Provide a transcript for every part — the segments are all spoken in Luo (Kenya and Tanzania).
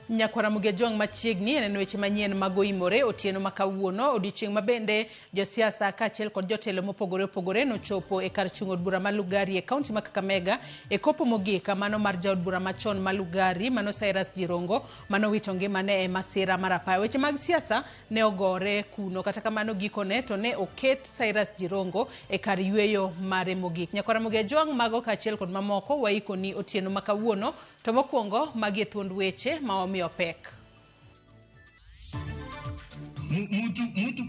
Nyakwara Mugejwang' machiegni eneno weche manyien mag oimore otieno ma kawuono odiochieng' ma bende josiasa kaachiel kod jotelo mopogore opogore nochopo e kar chung' od bura ma Lugari e kaunti ma Kakamega e kopo mogik mano mar jaod bura machon ma Lugari mano Cyrus Jirongo manowito ngimane e masira mar apaya. Weche mag siasa ne ogore kuno kata kamano gikone to ne oket Cyrus Jirongo e kar yueyo mare mogik. Nyakwara Mugejwang' mago kaachiel kod mamoko waikoni otieno ma kawuono. To mokwongo magi e thuond weche ma wamiyo pek.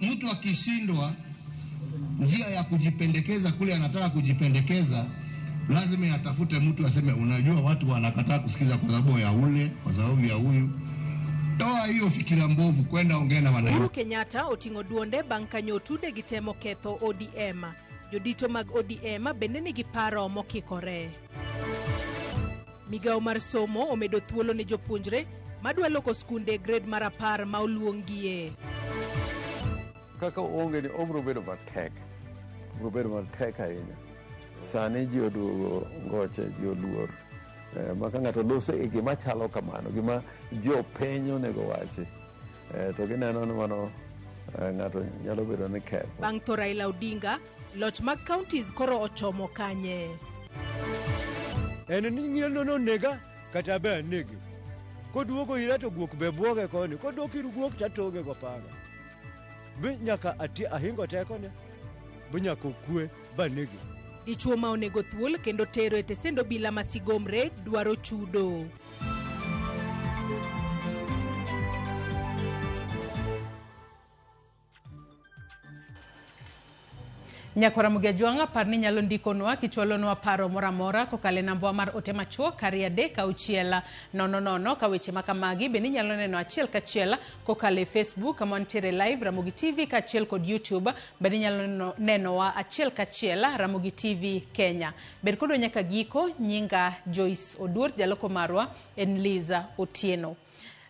Mtu akishindwa njia ya kujipendekeza kule anataka kujipendekeza, lazima atafute mtu aseme, unajua watu wanakataa kusikiza kwa sababu ya ule, kwa sababu ya huyu. Toa hiyo fikira mbovu, kwenda ongea na wananchi. Uhuru Kenyatta oting'o duonde bang' ka nyotude gi temo ketho ODM. Jodito mag ODM bende nigi paro mokikore. Migawo mar somo omedo thuolo ne jopuonjre madwa loko skunde grade mar 10 ma oluongie. Kaka oonge ni obiro bedo matek, obiro bedo matek ahinya. Sani ji oduogo ngoche, ji oluor. Ma ka ng'ato loso e gima chalo kamano, gima jopiny onego wachi, to gineno ni mano ng'ato nyalo bedo ni ketho. Bang' tho Raila Odinga, loch mag counties koro ochomo kanye? En ni ng'ielno nonega kata be anege. Koduogo ira to guok be buoge koni, kodok ir guok to atoge gopanga. Bi nyaka ati ahingo tekone, bi nyaka okwe banege. Dichuo ma onego thuol kendo tero e tesend obila ma Sigomre dwaro chudo. Nyakwara Mugejwang' par ni nyalo ndikonwa kichwalonwa paro moro amora kokalo e nambwa mar ote machuok 2 3 6 0 0 ka weche ma kamagi bende inyalo neno achiel kachiel kokalo e Facebook kama wantiere live Ramogi TV kaachiel kod YouTube bende inyalo nenowa achiel kachiel Ramogi TV Kenya. Bed kodwa nyaka giko, nyinga Joyce Oduor, jaloko marwa en Liza Otieno.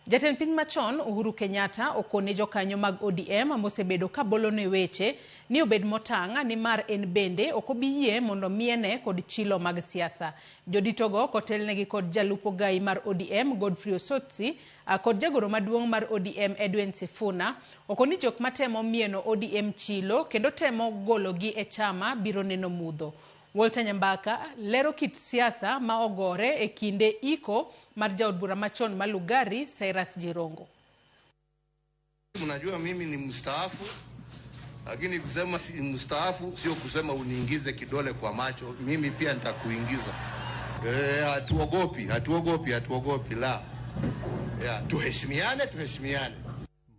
Jatend piny machon Uhuru Kenyatta okone jokanyo mag ODM mosebedo ka bolone weche ni obed motang' nimar en bende ok obi yie mondo miene kod chilo mag siasa. Joditogo kotelnegi kod jalup ogai mar ODM Godfrey Osotsi kod jagoro maduong' mar ODM Edwin Sifuna okoni jok matemo mieno ODM chilo kendo temo gologi e chama biro neno mudho. Walter Nyambaka lero kit siasa ma ogore e kinde iko mar jaod bura machon ma Lugari Cyrus Jirongo. Mnajua mimi ni mstaafu, lakini kusema si mstaafu sio kusema uniingize kidole kwa macho, mimi pia nitakuingiza. Hatuogopi, hatuogopi, hatuogopi la. Ya, tuheshimiane, tuheshimiane.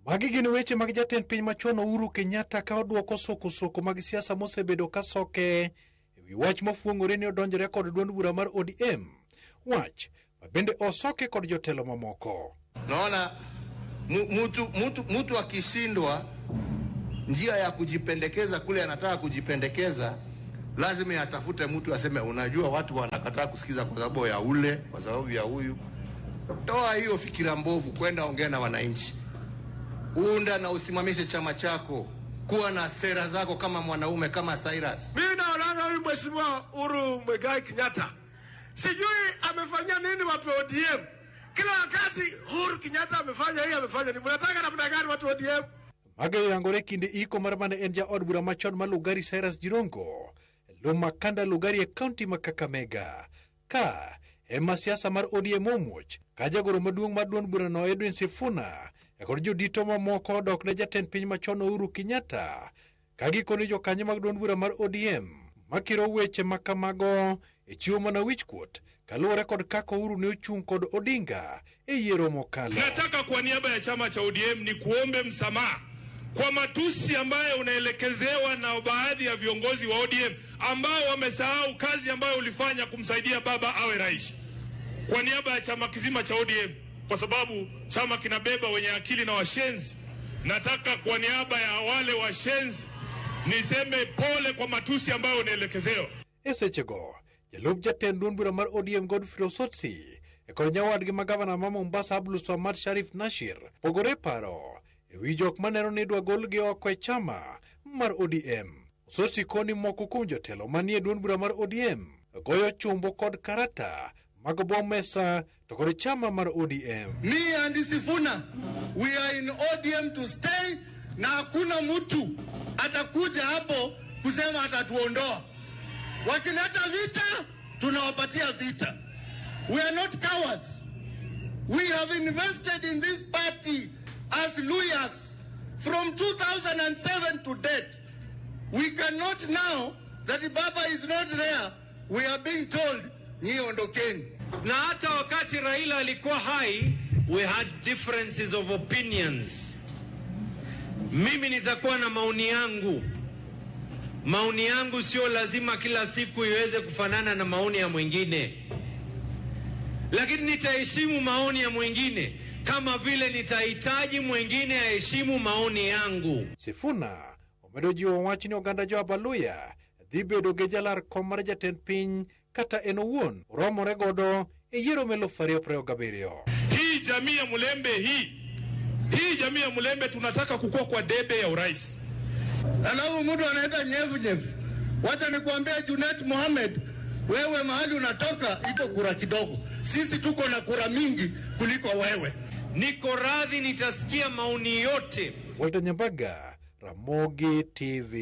Magi gin weche mag jatend piny machon Uhuru Kenyatta ka odwoko soko mag siasa mosebedo ka soke e wi wach mofuong'ore ni odonjore kod duond bura mar ODM. Wach ma bende osoke kod jotelo mamoko. Naona mtu akishindwa njia ya kujipendekeza kule anataka kujipendekeza, lazima atafute mtu aseme, unajua watu wanakataa kusikiza kwa sababu ya ule, kwa sababu ya huyu. Toa hiyo fikira mbovu, kwenda ongea na wananchi. Unda na usimamishe chama chako. Kuwa na sera zako kama mwanaume, kama Cyrus. Mimi naona huyu Mheshimiwa Uhuru Muigai Kenyatta sijui amefanya nini watu wa ODM. Kila wakati Uhuru Kenyatta amefanya hii, amefanya nini. Mnataka namna gani watu wa ODM? Mago yangore kinde iko mar mane en jaod bura machon ma Lugari Cyrus Jirongo, Lumakanda Lugari e kaunti ma Kakamega. Ka ema siasa mar ODM omuoch, ka jagoro maduong' mar duond burano Edwin Sifuna kod jodito mamoko odok ne jatend piny machon Uhuru Kenyatta, ka gikoni jokanyo mag duond bura mar ODM makiro weche ma kamago e chiwo mana wichkuot kaluwore kod kaka Uhuru ne ochung' kod Odinga e yiero mokalo. Nataka kwa niaba ya chama cha ODM ni kuombe msamaha kwa matusi ambayo unaelekezewa na baadhi ya viongozi wa ODM ambao wamesahau kazi ambayo ulifanya kumsaidia baba awe rais. Kwa niaba ya chama kizima cha ODM, kwa sababu chama kinabeba wenye akili na washenzi, nataka kwa niaba ya wale washenzi niseme pole kwa matusi ambayo unaelekezewa. E sechego, jalup jatend duond bura mar ODM Godfrey Osotsi kod nyawadgi ma gavana ma Mombasa Abdulswamad Sharif Nashir pogore paro e wi jok maneno ni idwa golgi oko e chama mar ODM. Osotsi koni moko kuom jotelo manie duond bura mar ODM goyo chumbo kod karata mag obwo mesa to kod chama mar ODM. Me and Sifuna, we are in ODM to stay, na hakuna mtu atakuja hapo kusema atatuondoa. Wakileta vita, tunawapatia vita. We are not cowards. We have invested in this party as lawyers from 2007 to date. We cannot now that Baba is not there, we are being told, nyi ondokeni. Na hata wakati Raila alikuwa hai, we had differences of opinions. Mimi nitakuwa na maoni yangu. Maoni yangu sio lazima kila siku iweze kufanana na maoni ya mwingine, lakini nitaheshimu maoni ya mwingine kama vile nitahitaji mwingine aheshimu maoni yangu. Sifuna omedo jiwo wach ni oganda jo Abaluya dhi bedo gi jalar kom mar jatend piny kata en owuon oromore godo e yiero mar 2027. Hii jamii ya Mulembe hii jamii ya Mulembe tunataka kukua kwa debe ya urais. Alafu mtu anaenda nyevu nyevu. Wacha nikuambie Junet Mohamed, wewe mahali unatoka iko kura kidogo. Sisi tuko na kura mingi kuliko wewe. Niko radhi, nitasikia maoni yote. Walter Nyambaga, Ramogi TV.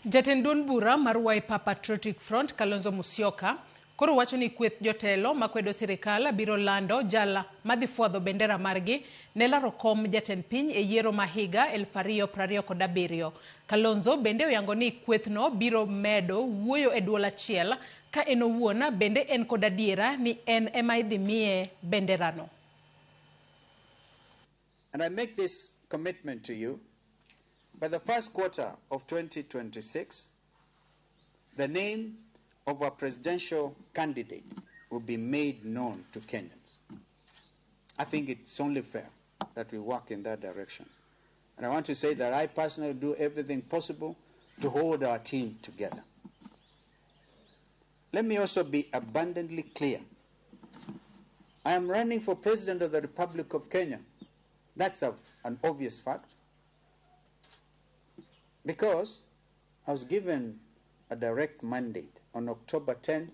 Jatend duond bura mar Wiper Patriotic Front Kalonzo Musyoka koro wacho ni kweth jotelo makwedo sirikal biro lando jala madhi fwadho bendera margi ne laro kom jatend piny e yiero ma higa 2027. Kalonzo bende oyango ni kwethno biro medo wuoyo e duol achiel ka en owuon bende en kod adiera ni en ema idhi miye benderano. And I make this commitment to you. By the first quarter of 2026, the name of our presidential candidate will be made known to Kenyans. I think it's only fair that we work in that direction. And I want to say that I personally do everything possible to hold our team together. Let me also be abundantly clear. I am running for President of the Republic of Kenya. That's an obvious fact. Because I was given a direct mandate on October 10,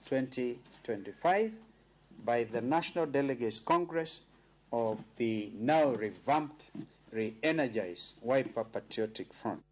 2025, by the National Delegates Congress of the now revamped, re-energized Wiper Patriotic Front.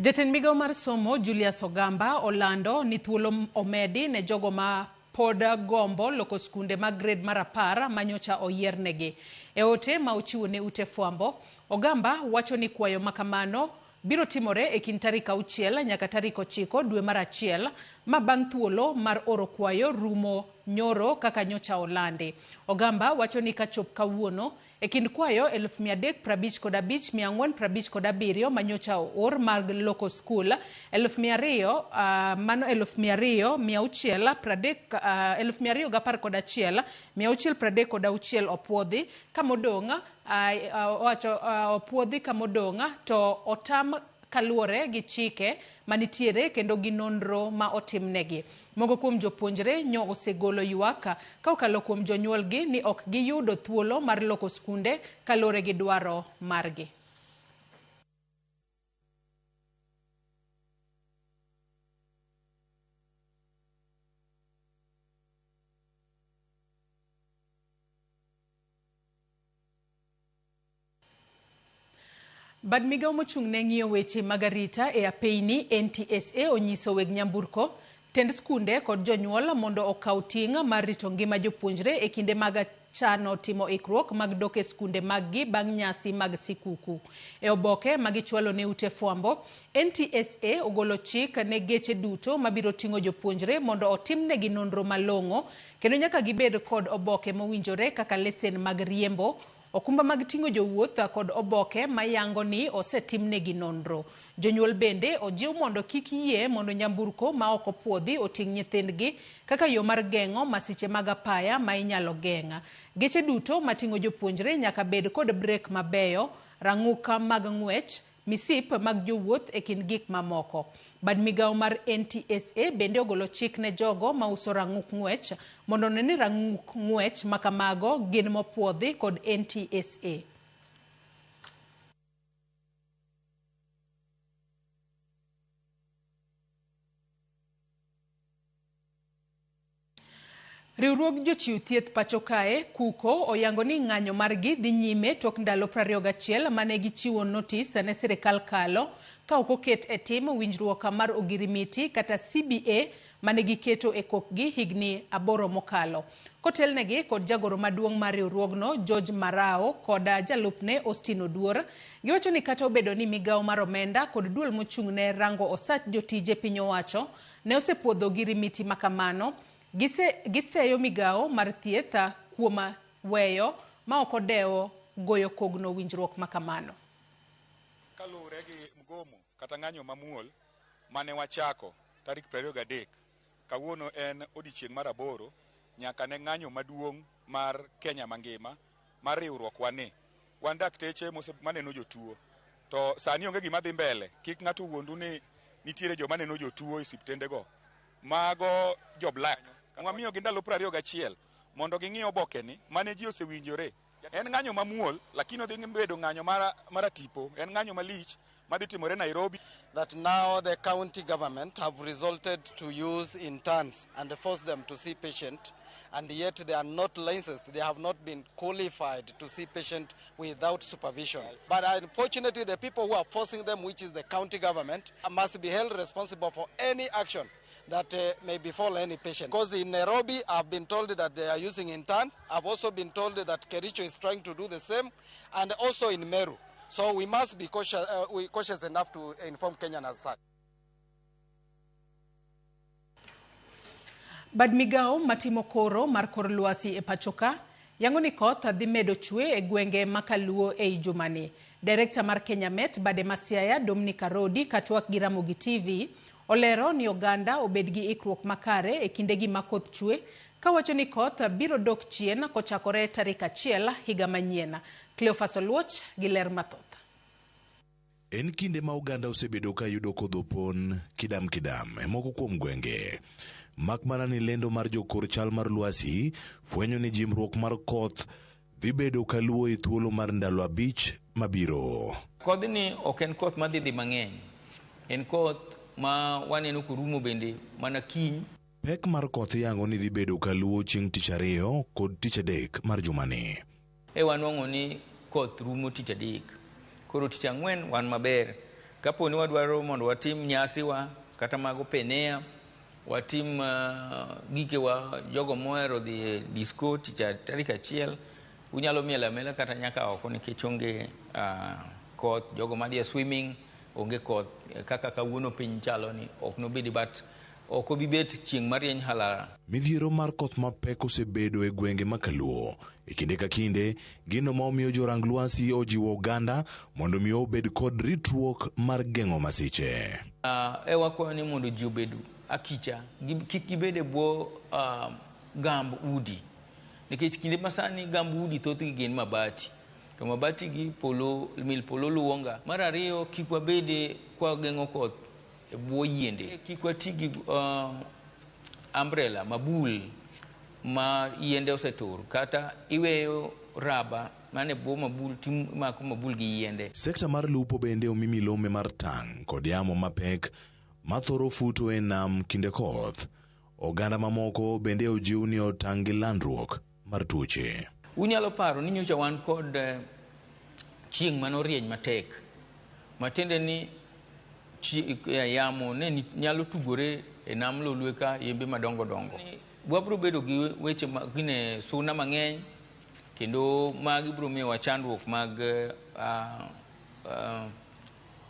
Jatend migao mar somo Julius Ogamba olando ni thuolo omedi ne jogo ma pod gombo loko skunde mag grade mar 10 manyocha oyiernegi. E ote ma ochiwo ne ute fwambo, Ogamba wacho ni kwayo makamano biro timore e kind tarik 6 nyaka tarik 9 dwe mar 1 ma bang' thuolo mar oro kwayo rumo nyoro kaka nyocha olandi. Ogamba wacho ni kachop kawuono e kind kwayo 355,457 manyocha oor mag loko skul 200,000 mano 2,630 211,636 opuodhi kamodong' owacho opuodhi kamodong' to otam kaluwore gi chike manitiere kendo gi nonro ma otimnegi. Moko kuom jopuonjre nyo osegolo ywak ka okalo kuom jonyuolgi ni ok giyudo thuolo mar loko skunde kaluwore gi dwaro margi. Bad migao mochung' ne ng'iyo weche mag arita e apeyni NTSA onyiso weg nyamburko, tend skunde kod jonyuol mondo okaw ting' mar rito ngima jopuonjre e kinde mag chano timo ikruok mag dok e skunde maggi bang' nyasi mag sikuku. E oboke magichwalo ne ute fwambo, NTSA ogolo chik ne geche duto mabiro ting'o jopuonjre mondo otimnegi nonro malong'o kendo nyaka gibed kod oboke mowinjore kaka lesen mag riembo, okumba mag ting'o jowuoth kod oboke mayango ni osetimnegi nonro. Jonyuol bende ojiw mondo kik yie mondo nyamburko ma ok opuodhi oting' nyithindgi kaka yo mar geng'o masiche mag apaya ma inyalo geng'a. Geche duto mating'o jopuonjre nyaka bed kod brek mabeyo, rang'uka mag ng'wech, misip mag jowuoth e kind gik mamoko. Bad migao mar NTSA bende ogolo chik ne jogo mauso rang'uk ng'wech mondo one ni rang'uk ng'wech makamago gin mopuodhi kod NTSA. Riwruog jochiw thieth pacho kae KUCO oyango ni ng'anyo margi dhi nyime tok ndalo 21 mane gichiwo notis ne sirikal kalo ka ok oket e tim winjruok mar ogirimiti kata CBA mane giketo e kokgi higni 8 mokalo. Kotelnegi kod jagoro maduong' mar riwruogno George Marao kod jalupne Austin Oduor, giwacho ni kata obedo ni migawo mar omenda kod duol mochung'ne rango osach jotije piny owacho ne osepuodho ogirimiti makamano, giseyo migawo mar thieth kuom weyo ma ok odewo goyo kogno winjruok makamano. Kaluwore gi mgomo kata ng'anyo mamuol mane wachako tarik 23, kawuono en odiechieng' mar 8 nyaka ne ng'anyo maduong' mar Kenya mangima mar riwruok wane. Wan dakteche maneno jotuo, to sani onge gima dhi mbele. Kik ng'ato wuondu ni nitiere joma neno jotuo e osiptendego. Mago jo black. Wamiyo gi ndalo 21 mondo ging'i obokeni mane ji osewinjore. En ng'anyo mamuol, lakini odhi bedo ng'anyo mar tipo. En ng'anyo malich madhi timore Nairobi. That now the county government have resorted to use interns and force them to see patient, and yet they are not licensed, they have not been qualified to see patient without supervision. But unfortunately, the people who are forcing them, which is the county government, must be held responsible for any action that may befall any patient. Because in Nairobi, I've been told that they are using intern. I've also been told that Kericho is trying to do the same, and also in Meru. So we must be cautious enough to inform Kenyan as such. Bad migawo matimo koro mar kor lwasi e pachoka yango ni koth dhi medo chwe e gwenge makaluo ei jumani. Direkta mar Kenya Met bade Masiaya Dominic Arodi katwak gi Ramogi TV olero ni oganda obed gi ikruok makare e kindegi ma koth chwe, kawacho ni koth biro dok chien kochakore tarik 1 higa manyien. Cleophas Oluoch gi ler mathoth. En kinde ma oganda osebedo ka yudo kodho pon kidam kidam e moko kuom gwenge. Mak mana ni lendo mar jokor chal mar lwasi fwenyo ni jimruok mar koth dhi bedo kaluwo e thuolo mar ndalo 5 mabiro. Kodhni ok en koth madhi dhi mang'eny. En koth ma waneno korumo bende mana kiny. Pek mar koth yango ni dhi bedo kaluwo chieng' tich 2 kod tich 3 mar jumani. E wanwang'o ni koth rumo tich 3. Koro tich 4 wan maber. Kapo ni wadwaro mondo watim nyasiwa kata mag openea, watim gikewa jogo mohero dhi e disco tich tarik 1, unyalo mielo amiela kata nyaka oko nikech onge koth. Jogo madhi e swimming onge koth kaka kawuono piny chalo ni ok nobedi, but ok obi bet chieng' marieny halara. Midhiero mar koth mapek osebedo e gwenge makaluo e kinde ka kinde, gino ma omiyo jorang lwasi ojiwo oganda mondo mi obed kod ritruok mar geng'o masiche. E wakwayo ni mondo ji obed akicha, kik gibed e bwo gamb udi, nikech kinde masani gamb udi thothgi gin mabati, to mabati gi polo mil polo luwonga. Mar ariyo, kik wabede kwa geng'o koth e bwo yiende, kik wati gi umbrella mabul ma yiende osetur, kata iweyo raba mane bwo mabul timako mabul gi yiende. Sekta mar lupo bende omi milome mar tang' kod yamo mapek mathoro futo e nam kinde koth. Oganda mamoko bende ojiw ni otang' gi landruok mar tuoche. Unyalo paro ni nyocha wan kod chieng' manorieny matek, matiende ni yamo ne nyalo tugore e nam Lolwe ka yembe madongo dongo. Wabiro bedo gi weche gine suna mang'eny, kendo magi biro miyowa chandruok mag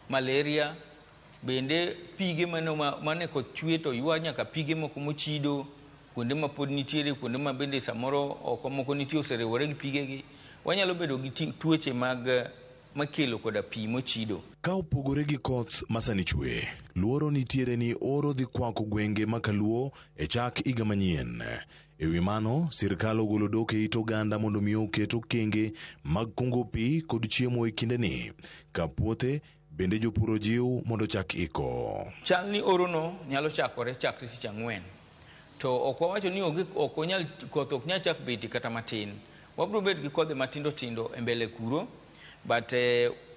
malaria. Bende pige mane koth chwe to ywa nyaka pige moko mochido, kuonde ma pod nitiere, kuonde ma bende samoro oko moko nitie oseriwore gi pigegi. Wanyalo bedo gi tuoche mag makelo koda pi mochido. Ka opogore gi koth masani chwe, luoro nitiere ni oro dhi kwako gwenge makaluo e chak higa manyien. E wi mano, sirkal ogolo dok e it oganda mondo mi oket okenge mag kungo pi kod chiemo e kindeni. Ka puothe bende jopur ojiw mondo chak iko. Chal ni orono nyalo chakore chakre tich 4. To ok wawacho ni ok onyal koth ok nyal chak betie kata matin. Wabiro bet gi kodhi matindo tindo e mbele kuro, but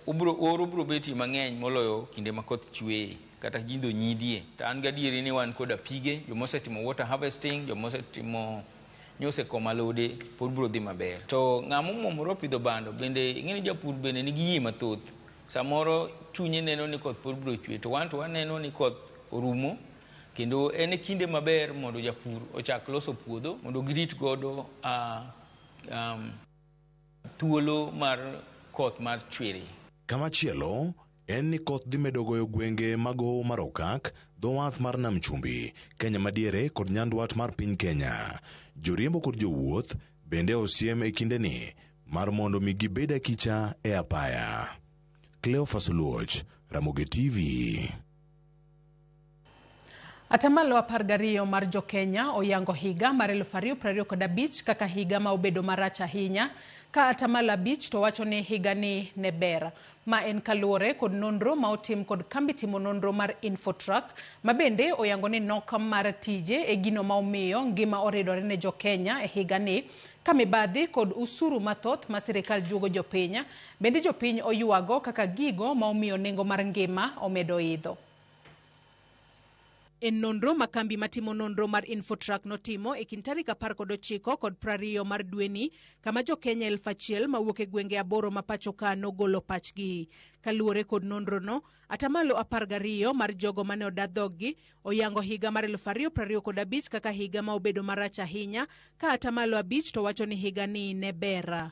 oro biro betie mang'eny moloyo kinde ma koth chweye kata jindo nyidhie. To an gadieri ni wan koda pige, jomosetimo water harvesting, jomosetimo Nyosekomo alode pod biro dhi maber. To ng'ama omuomore opidho bando bende ing'e ni japur bende nigi yie mathoth. Samoro chunye neno ni koth pod biro chwe to wan to waneno ni koth orumo kendo en e kinde maber mondo japur ochak loso puodho mondo girit godo thuolo mar koth mar chwiri. Kamachielo en ni koth dhi medo goyo gwenge mag Hoho mar Okak, dho wath mar Nam Chumbi, Kenya madiere kod nyandwat mar piny Kenya. Joriembo kod jowuoth bende osiem e kindeni mar mondo mi gibed akicha e apaya. Cleophas Oluoch, Ramogi TV. Atamalo 12 mar jokenya oyango higa mar 2025 kaka higa ma obedo marach ahinya, ka atamalo 5 to wacho ni higa ni ne ber. Ma en kaluwore kod nonro ma otim kod kambi timo nonro mar Infotrack, ma bende oyango ni nok mar tije e gino ma omiyo ngima oridore ne jokenya e higa ni, ka mibadhi kod usuru mathoth ma sirikal juogo jopiny, bende jopiny oywago kaka gigo ma omiyo nengo mar ngima omedo idho. En nonro ma kambi matimo nonro mar Infotrack notimo e kind tarik 19 kod 20 mar dweni, kama jokenya 1000 mawuok e gwenge 8 ma pacho ka nogolo pachgi. Kaluwore kod nonrono, atamalo 12 mar jogo mane oda dhoggi oyango higa mar 2025 kaka higa ma obedo marach ahinya, ka atamalo 5 to wacho ni higa ni ne ber.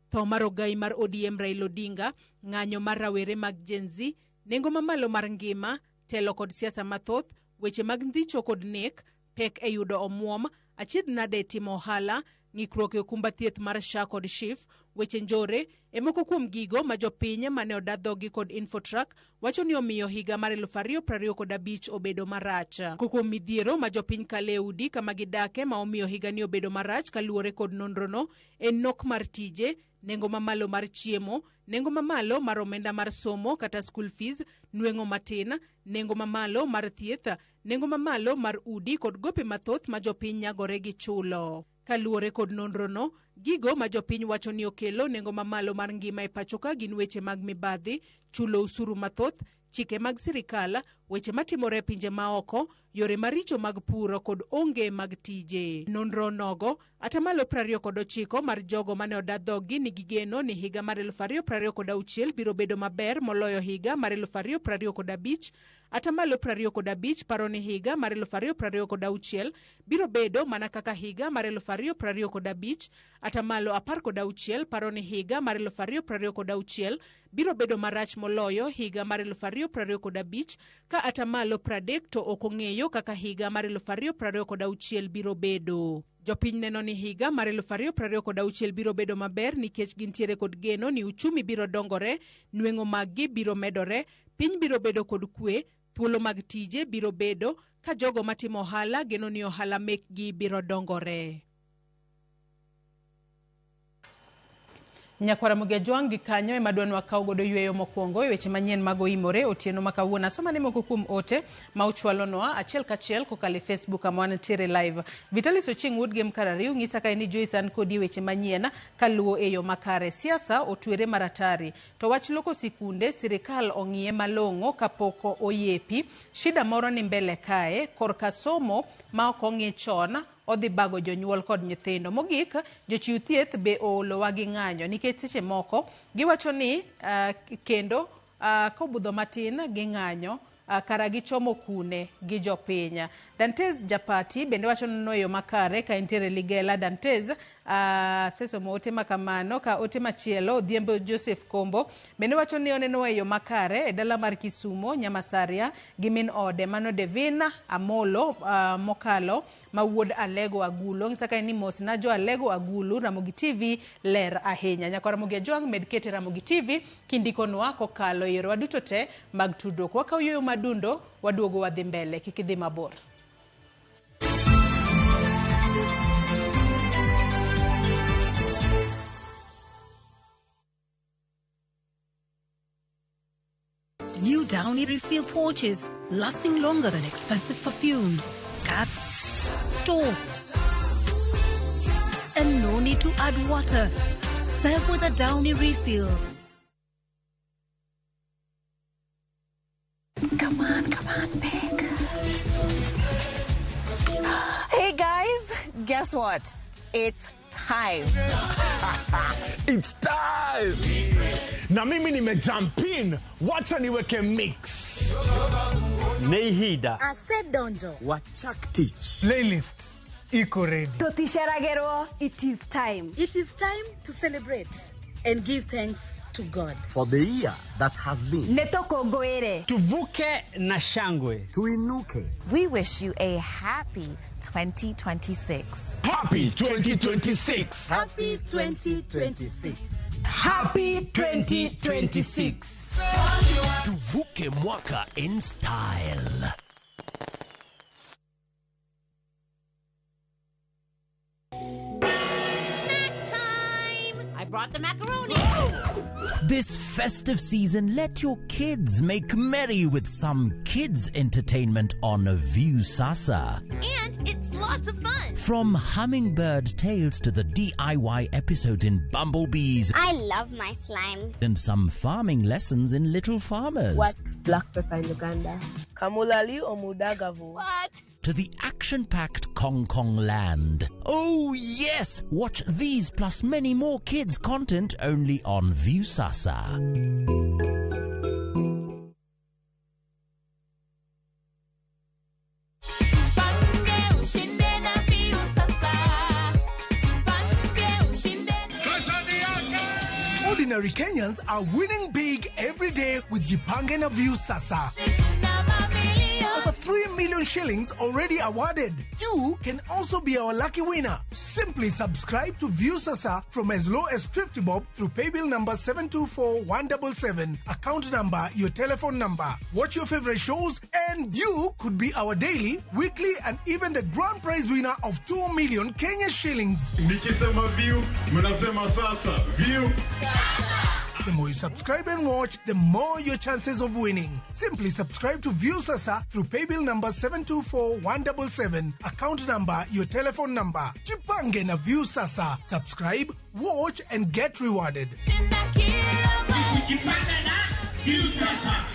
Tho mar ogai mar ODM Raila Odinga, ng'anyo mar rawere mag Gen Z, nengo mamalo mar ngima, telo kod siasa mathoth, weche mag ndhicho kod nek, pek e yudo omuom, achiedh nade e timo ohala, ng'ikruok e okumba thieth mar SHA kod SHIF, weche njore, e moko kuom gigo ma jopiny mane oda dhogi kod Infotrack wacho ni omiyo higa mar 2025 obedo marach. Moko kuom midhiero ma jopiny kale e udi kama gidake ma omiyo higa ni obedo marach kaluwore kod nonrono en nok mar tije, nengo mamalo mar chiemo, nengo mamalo mar omenda mar somo kata school fees, nweng'o matin, nengo mamalo mar thieth, nengo mamalo mar udi kod gope mathoth ma jopiny nyagore gi chulo. Kaluwore kod nonrono, gigo ma jopiny wacho ni okelo nengo mamalo mar ngima e pacho ka gin weche mag mibadhi, chulo usuru mathoth, chike mag sirikal, weche matimore e pinje maoko, yore maricho mag puro kod onge mag tije. Nonro nogo, atamalo 29 mar jogo mane oda dhoggi nigi geno ni higa mar 2026 biro bedo maber moloyo higa mar 2025. Atamalo 25 paro ni higa mar 2026 biro bedo mana kaka higa mar 2025. Atamalo 16 paro ni higa mar 2026 biro bedo marach moloyo higa mar 2025, ka atamalo 30 to ok ong'eyo kaka higa mar 2026 biro bedo. Jopiny neno ni higa mar 2026 biro bedo maber nikech gintiere kod geno ni uchumi biro dongore, nweng'o maggi biro medore, piny biro bedo kod kwe, thuolo mag tije biro bedo, ka jogo matimo ohala geno ni ohala mekgi biro dongore. Nyakwara Ramogi Ajwang' gi kanyo ema dwa wakaw godo yweyo mokwongo e weche manyien mag oimore otieno ma kawuono. Asoma ne moko kuom ote ma uchwalonwa achiel kachiel kokalo e Facebook kama wantiere live. Vitalis Ochieng' wuod Gem Karariu ng'isa kae ni Joyce an kodi e weche manyien kaluwo e yo makare. Siasa otwere maratari. To wach loko sikunde sirikal ong'iye malong'o kapok oyepi. Shida moro ni mbele kae korka somo ma ok ong'i chon odhi bago jonyuol kod nyithindo. Mogik, jochiw thieth be oolowa gi ng'anyo nikech seche moko giwacho ni kendo kobudho matin ging'anyo kara gichomo kune gi jopiny. Dantes Japati bende wacho nono e yo makare ka entiere Ligela. Dantes sesomo ote makamano. Ka ote machielo Odhiambo Joseph Kombo bende wacho ni oneno e yo makare e dala mar Kisumo Nyamasaria gi min ode mano Devina Amolo mokalo ma wuod Alego Agulu. Ng'isa kae ni mos na jo Alego Agulu, Ramogi TV ler ahinya. Nyakwa Ramogi Ajwang' med kete Ramogi TV kindikonwa kokalo e yorewa duto te mag tudruok. Wakaw yueyo madundo, waduogo wadhi mbele, kik idhi mabor. New Downy refill pouches, lasting longer than expensive perfumes. Cut, store, and no need to add water. Serve with a Downy refill. Come on, pick. Hey guys, guess what? It's time. It's time. Na mimi nimejump in, wacha niweke mix. Nĩ ihinda Asedonjo. Wachak tich. Playlist iko ready. Totisheragero, it is time. It is time to celebrate and give thanks to God. For the year that has been. Nĩtũkũngũĩre. Tuvuke na shangwe. Tuinuke. We wish you a happy 2026. Happy 2026. Happy 2026. Happy 2026. Tuvuke mwaka in style. Snack time! I brought the macaroni. This festive season, let your kids make merry with some kids entertainment on Viusasa. And it's lots of fun. From Hummingbird Tales to the DIY episodes in Bumblebees. I love my slime. And some farming lessons in Little Farmers. What's black pepper in Uganda? Kamulali or Mudagavu? What? To the action-packed Kong Kong Land. Oh yes! Watch these plus many more kids content only on Viusasa. Ordinary Kenyans are winning big every day with Jipange na Viusasa. Over 3 million shillings already awarded. You can also be our lucky winner. Simply subscribe to Viusasa from as low as 50 bob through paybill number 724177, account number, your telephone number. Watch your favorite shows and you could be our daily, weekly and even the grand prize winner of 2 million Kenya shillings. Nikisema view, mnasema sasa. View. The more you subscribe and watch, the more your chances of winning. Simply subscribe to Viusasa through paybill number 724177, account number, your telephone number. Jipange na Viusasa. Subscribe, watch and get rewarded. Kujipanga na Viusasa.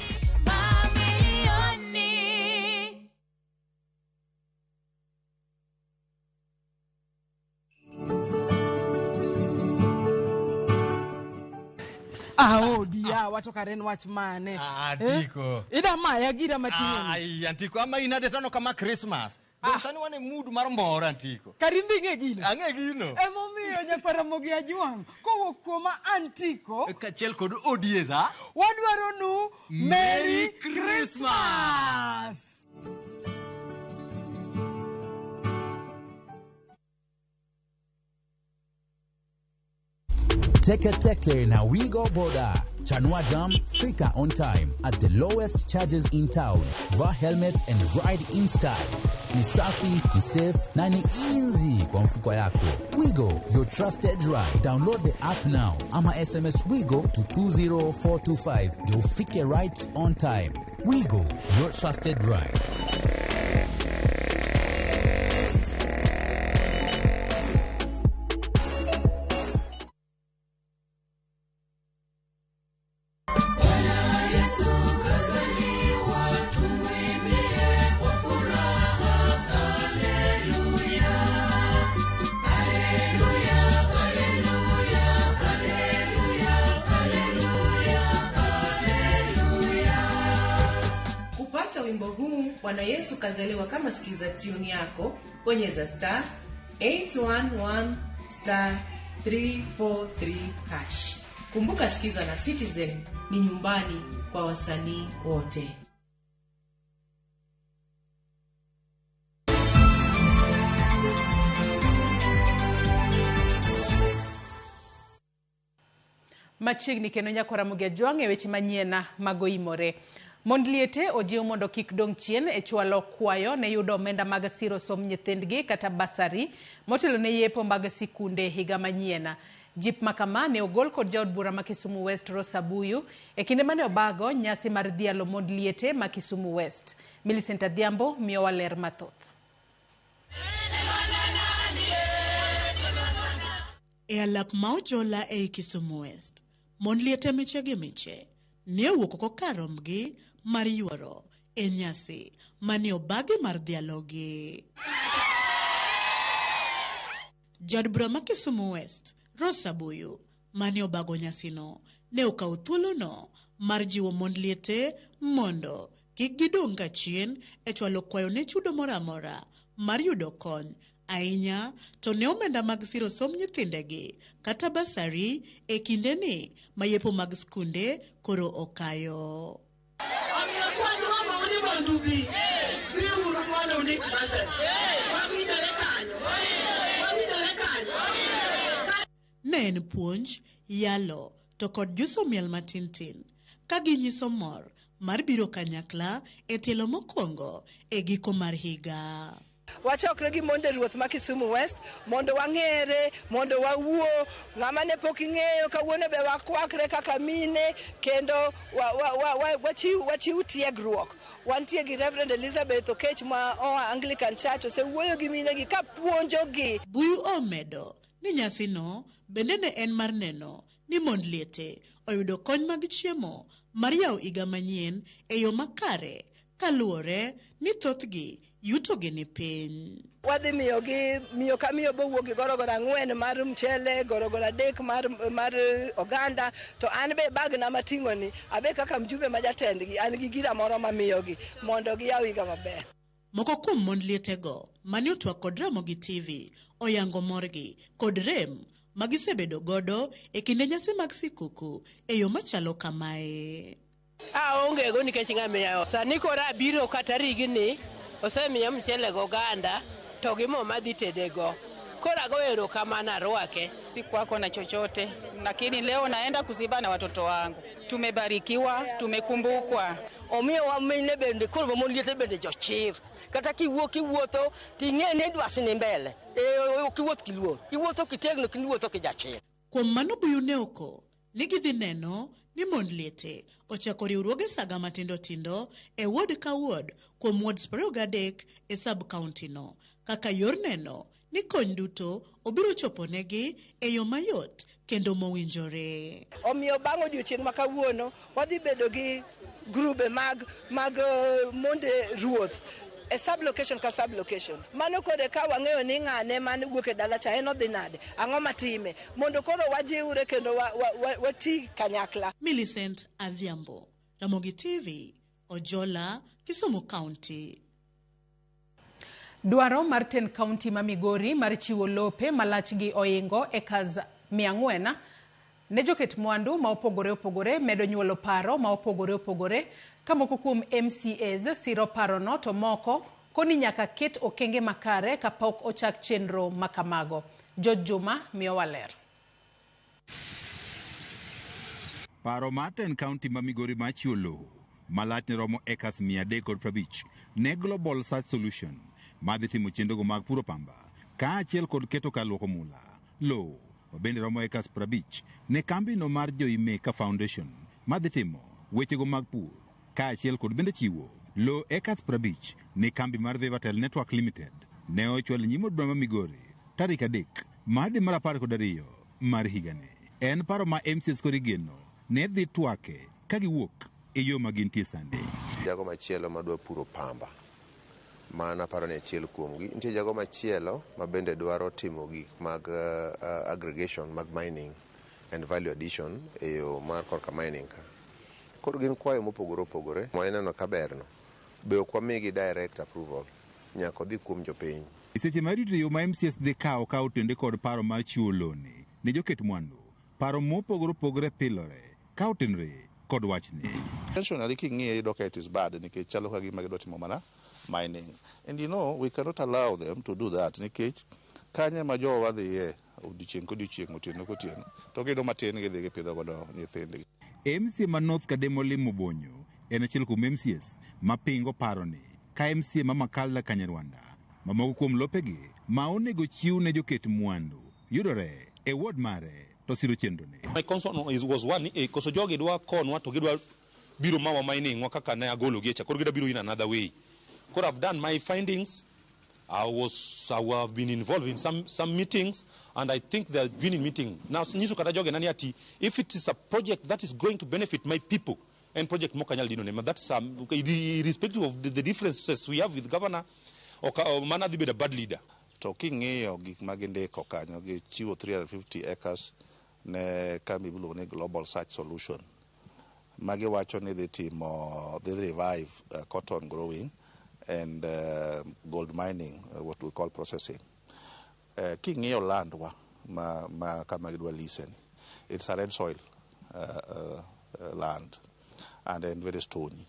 Aodia wacho kare en wach mane? Antiko. Eh? Ida maya gira mating'o. Ai, Antiko, ama inade tano kama Christmas. Ah. Sani wan e mood mar mor, Antiko. Karimbi ing'e gino. Ang'e gino. Emomiyo nyakwaramogi Ajwang' kowuok kuoma Antiko Kachiel kod Odieza. Wadwaro nu Merry Christmas. Teke Teke na Wigo Boda. Chanua Jam, fika on time at the lowest charges in town. Vaa helmet and ride in style. Ni safi, ni safe na ni easy kwa mfuko yako. Wigo, your trusted ride. Download the app now ama SMS Wigo to 20425 ndio ufike right on time. Wigo, your trusted ride. Kupata wimbo huu Bwana Yesu kazaliwa kama sikiza tune yako, bonyeza star 811 star 343 hash. Kumbuka sikiza na Citizen ni nyumbani kwa wasanii wote. Machiegni kendo nyakwaramogi Ajwang' e weche manyien magoimore. Mond liete ojiw mondo kik dong' chien e chwalo kwayo ne yudo omenda mag siro somb nyithindgi kata basari motelo ne yepo mag sikunde higa manyien. Jip makama ne ogol kod jaod bura ma Kisumu West Rosa Buyu e kinde mane obago nyasi mar dhialo mond liete ma Kisumu West. Millicent Adhiambo miyowa ler mathoth. E alap ma Ojola ei Kisumu West, mond liete miche gi miche ne owuok oko kar rombgi mar yuoro e nyasi mane obagi mar dhialogi. Jaod bura ma Kisumu West, Rose Abuyu, mane obago nyasino, ne okawo thuolono mar jiwo mond liete mondo kik gidong' kachien e chwalo kwayo ne chudo moro amora mar yudo kony, ahinya to ne omenda mag siro somb nyithindegi kata basari e kindeni ma yepo mag skunde koro okayo. Omiyo kwadwaro ni mondo ubi, biuru mondo undik basari. Wawinjore kanyo. Wawinjore kanyo. Ne en puonj, yalo to kod juso miel matin tin ka ginyiso mor mar biro kanyakla e tielo mokwongo e giko mar higa. Wachokre gi monde ruoth ma Kisumu West mondo wang'ere, mondo wawuo. Ng'ama ne pok ing'eyo kawuono be wakwakre kaka mine kendo wachiw tiegruok. Wantie gi Reverend Elizabeth Okech ma oa Anglican Church osewuoyo gi minegi ka puonjogi. Buyu omedo ni nyasino bende ne en mar neno ni mond liete oyudo kony mag chiemo mar yawo higa manyien e yo makare kaluwore ni thothgi yutogi ni piny. Wadhi miyogi miyo ka miyo bowuok gi gorogoro 4 mar mchele, gorogoro 3 mar oganda, to an be bagna mating'o ni abe kaka mjumbe ma jatendgi an gi gira moro mamiyogi mondo giyaw higa maber. Moko kuom mond lietego mane otwak kod Ramogi TV oyango morgi kod rem ma gisebedo godo e kinde nyasi mag sikuku e yo machalo kamae. Aonge go nikech ng'amiya. Sani koro abiro kata rigni osemiya mchele goganda to gi mo madhi tedego. Koro ago erokamano arwake. Sikuwako na chochote, lakini leo naenda kuziba na watoto wangu. Tumebarikiwa, tumekumbukwa. Omiyo mine bende koro mon liete bende jochir. Kata kiwuok kiwuotho ting'e ni dwasi ni mbele. Ok iwuoth kiluor. Iwuotho kitegno kendo iwuotho kijachir. Kuom mano Buyu ne oko ni gidhi neno ni mond liete ochako riwruoge saga matindo tindo e ward ka ward kuom wards 23 e sub county no kaka yor neno ni kony duto obiro chopo negi e yo mayot kendo mowinjore. Omiyo bang' odiochieng' ma kawuono wadhi bedo gi grube mag monde ruoth e sub location ka sub location. Mano kode ka wang'eyo ni ng'ane man wuok e dala cha en odhi nade, ang'o matime, mondo koro wajiwre kendo wati kanyakla. Millicent Adhiambo, Ramogi TV, Ojola, Kisumu County. Dwaro mar ten county ma Migori mar chiwo lope malachgi oingo acres 400 ne joket mwandu ma opogore opogore medo nyuolo paro ma opogore opogore ka moko kuom MCAs siro parono to moko koni nyaka ket okenge makare kapok ochak chenro makamago. George Juma miyowa ler. Paro mar ten county ma Migori mar chiwo lowo malachne romo acres 350 ne Global Search Solution madhi timo chenrogo mag puro pamba kaachiel kod keto kar luoko mula. Lowo mabende romo acres 50 ne kambino mar Joimeka Foundation madhi timo wechego mag pur kaachiel kod bende chiwo lowo acres 50 ne kambi mar Vivatel Network Limited ne ochwal nyim od bura ma Migori tarik 3 mar dwe mar 12 mar higani. En paro ma MCAs kod igeno ne dhi twake ka giwuok e yo ma gintie sani. Jago machielo madwa puro pamba mana paro ni achiel kuomgi. Nitie jago machielo ma bende dwaro timo gik mag aggregation mag mining and value addition e yo mar korka mining ka. Koro gin kwayo mopogore opogore ma ineno ka berno be ok wamigi direct approval, nyaka odhi kuom jopiny. E seche ma irito yo ma MCAs dhi kawo ka otende kod paro mar chiwo loni ne joket mwandu, paro mopogore opogore pilore ka otenore kod wachni. Intentionally king'iye iyudo ka it is bad nikech chalo ka gima gidwa timo mana mining. And you know, we cannot allow them to do that nikech kanye ma jowa dhiye odiochieng' kodiochieng' otieno kotieno to giyudo matin gidhi gipidho godo nyithindgi. MCA ma North Kademo Limo Bonyo en achiel kuom MCAs mapingo paroni ka MCA ma Makalda Kanyarwanda mamoko kuom lopegi ma onego chiw ne joket mwandu yudore e ward mare to siro chenroni. My concern was one ni koso jogi dwa konwa to gidwa biro mawa mining wa kaka ne agolo gi cha koro gidwa biro in another way. Koro I've done my findings. I have been involved in some meetings, and I think they have been in meeting. Now, nyiso kata joge nani ati, if it is a project that is going to benefit my people, and project mokanyal dino ne, that's irrespective of the differences we have with governor, or mana dhi bedo a bad leader. To king'iyo gik ma gindiko kanyo, gichiwo 350 acres ne kambi miluongo ni Global Search Solution, ma giwacho ni dhi timo, dhi revive cotton growing and gold mining, what we call processing. King'iyo landwa ma kama gidwa lease ni, it's a red soil land and then very stony.